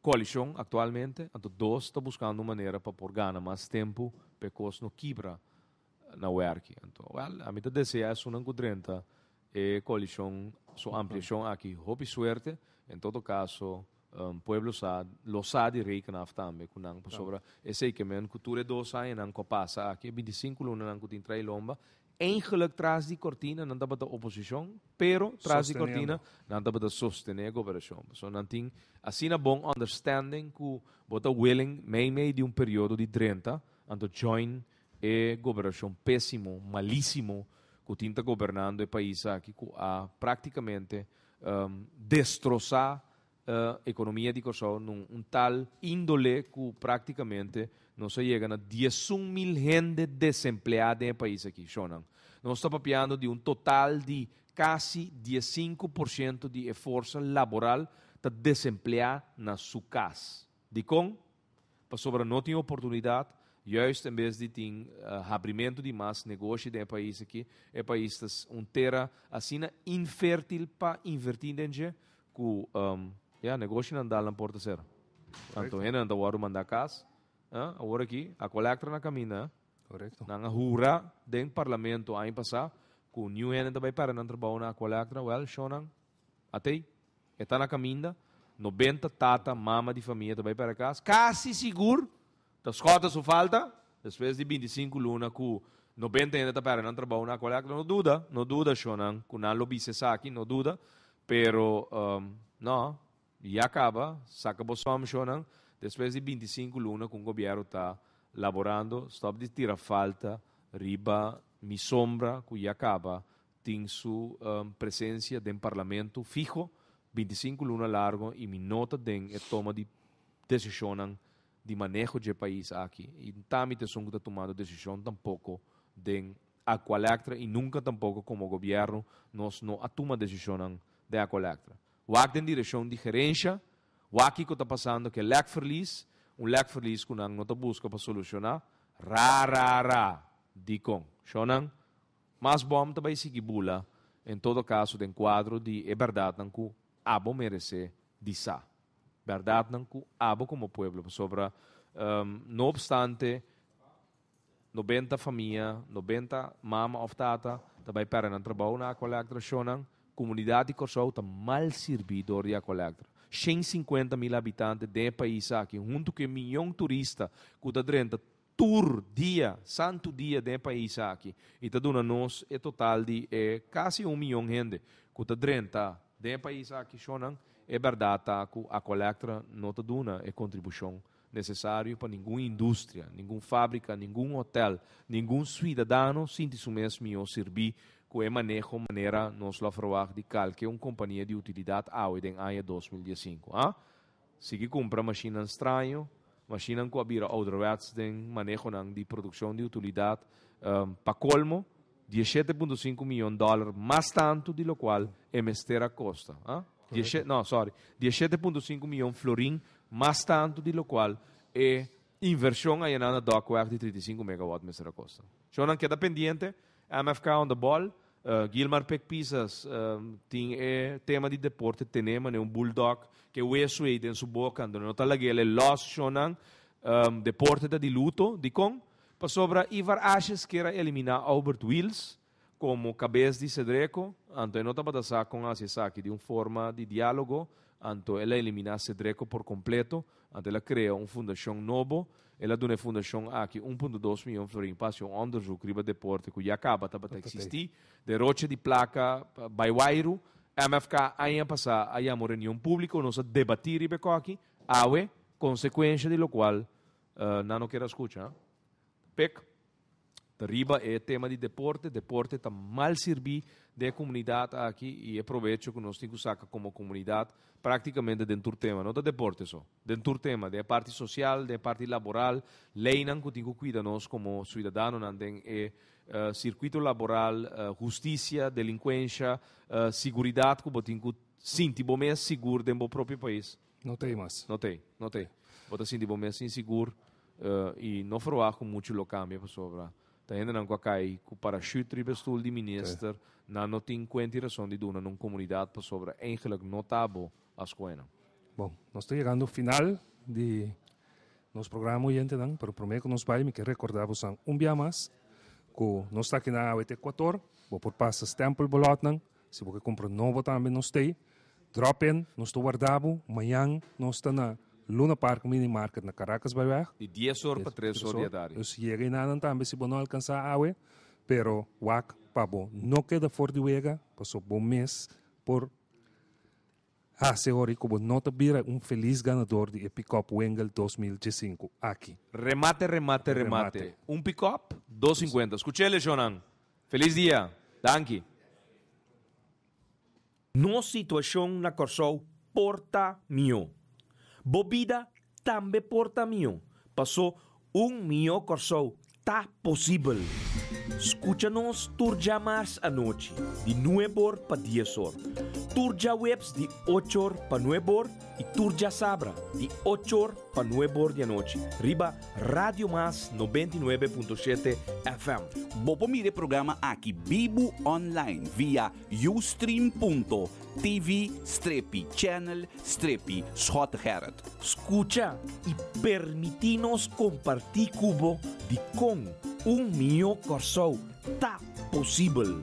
koalishon aktualmente, anto dos ta buskando un manera pa por gana mas tempu pa e kos no kibra na wèrki. Anto, wèl, ami ta deseá esunnan ku drenta e koalishon su ampliashon aki hopi suerte. En todo kaso, pueblo sa, lo sa di reken af tambe ku nan, pasobra esei ke men ku tur e dos añanan ku a pasa aki, e bintisinku lunanan ku tin tra'i lomba, Eigenlijk tras di kortina nan tabata oposishon, pero tras di kortina nan tabata sostené e goberashon. Pasobra nan tin asina bon understanding ku bo ta willing mei mei di un periodo di drenta, anto join e goberashon pésimo, malísimo ku tin ta gobernando e pais aki ku a práktikamente destrosá ekonomia di Kòrsou nun un tal índole ku práktikamente nos a yega na diesun mil hende desempleá den e pais aki, shonnan. Nos ta papiando di un total di kasi diesinku por siento di e forsa laboral ta desempleá na su kas. Dikon? Pasobra no tin oportunidat, juist en bes di tin habrimentu di mas negoshi den e pais aki, e pais ta un tera asina infertil pa inverti den dje, ku ya, negoshinan dal nan porta sera. Anto hendenan ta wòrdu mandá kas, awor aki Aqualectra na kaminda, nan a hura den parlamento aña pasá ku niun hende ta bai pèrdè nan trabou na Aqualectra, wèl, shownan, Atei, e ta na kaminda, nobenta tata, mama di famia ta bai pera kas, kasi sigur ta skòta su falta, despues di bintisinku luna ku nobenta hende ta pèrdè nan trabou na Aqualectra, no duda, no duda shonnan ku nan lo bisa esaki, no duda, pero no, ya kaba, saka bo sòm shonnan, despues di bintisinku luna ku un gobièrnu ta laborando, stòp di tira falta riba mi sombra ku ya kaba tin su presencia den Parlamento fiho 25 luna largo y mi no ta den e toma di decisionnan di maneho dje pais aki y ta mi ta esun cu ta tumando decision tampoco den Aqualectra y nunca tampoco como gobierno nos no a tuma decisionnan den Aqualectra. Wak den direccion di gerencia, wak kico ta pasando cu e lekverlies, un lekverlies cu nan no ta busca pa soluciona, ra ra ra! Dicon? Shownan? Mas bom ta bai sigui bula, en todo caso den cuadro di e berdadnan cu abo merece di sa. Berdadnan cu abo como pueblo, pasobra no obstante nobenta famia, nobenta mama of tata ta bai perde nan trabou na Aqualectra, shownan, comunidad di Corsou ta mal sirbi door di Aqualectra. Shen sinkuenta mil habitante den e pais aki, hunto cu e miyon turista cu ta drenta tur dia, santu dia den e pais aki i ta duna nos e total di e kasi un miyon hende ku ta drenta den e pais aki, shonnan, e bèrdat ta ku Aqualectra no ta duna e kontribushon nesesario pa ningun industria, ningun fábrika, ningun hotèl, ningun suidadano sinti su mes mihó sirbí ku e maneho manera nos lo a ferwagt di kalke un kompania di utilidat awe den aña 2015. A Sigui kumpra mashinnan straño, mashinnan ku a bira ouderwets den manehonan di produkshon di utilidat. Pa kolmo, 17.5 miyon dòler mas tantu di lokual e mester a kosta. No, sorry, 17.5 miyon florin mas tantu di lokual e invershon ayanan na Dokweg di 35 megawatt mester a kosta. Shownan keda pendiente, MFK on the ball. Gilmar Pek Pisas tin e tema di deporte tene manera un bulldog ke wesu ei den su boka anto no ta lag'el e los shownan. Deporte ta di luto. Dikon? Pasobra Ivar Asjes kier a eliminá Aubert Wiels komo kabes di Sedreko, anto e no tabata sa kon hasi esaki di un forma di diálogo, anto el a eliminá Sedreko por kompleto, anto el a krea un fundashon nobo. El a duna e fundashon aki un punto dos miyon florin pa hasi un onderzoek riba deporte ku ya kaba tabata eksistí. Deroche di plaka bai wairu. MFK aña pasá a yama un reunion públiko, nos a debatí riba e kòki. Awe, konsekuensha di lokual nan no kier a skucha. Pek. Riba e tema di deporte, deporte ta mal sirbi den comunidad aki y e probecho cu nos tin cu saca como comunidad practicamente den tur tema, no ta deporte so, den tur tema, den e parti social, den e parti laboral, leynan cu tin cu cuida nos como ciudadanonan den e circuito laboral, husticia, delincuencia, siguridad cu bo tin cu sinti bo mes sigur den bo propio pais. No t'ey mas. No t'ey, no t'ey. Bo ta sinti bo mes insigur y no verwacht cu mucho lo cambia pasobra ta hendenan cu a cay cu parachute riba e stoel di minister, nan no tin cuenta y razon di duna na un comunidad pasobra eigenlijk no ta bo a scohe nan. Bon, nos ta yegando final di nos programa oyentenan, pero prome cu nos bay mi ke recorda bosan un bia mas cu nos ta aki na Awet Ecuador, bo por pasa stempel bo lotnan, si bo ke cumpra nobo tambe nos t'ey. Drop in, nos ta warda bo, mañan nos ta na Luna Park Mini Market na Caracasbaaiweg. Di dies or pa tres or di atardi. Dus yega enanan tambe si bo no alcansa awe, pero wak pa bo no keda for di wega, paso bo mes por haci ora cu bo no ta bira un feliz ganador di e Pick-up Wingle 2015 aki. Remate, remate, remate. Un pick-up, dos cincuenta. Scuch'e, lecionnan. Feliz dia. Danki. Nos situashon na Kòrsou por ta mihó. Bo bida tambe por ta mihó, pasó un mihó Kòrsou ta posibel. Skucha nos tur djamars anochi di nueb'or pa dies'or, tur djaweps di och'or pa nueb'or i tur djasabra di och'or pa nueb'or di anochi riba Radio Mas 99.7 FM. Bo por mira e programa aki bibu online via Ustream.tv strepi channel strepi Schottegerrit. Skucha i permití nos kompartí ku bo dikon un mihó Kòrsou ta posibel.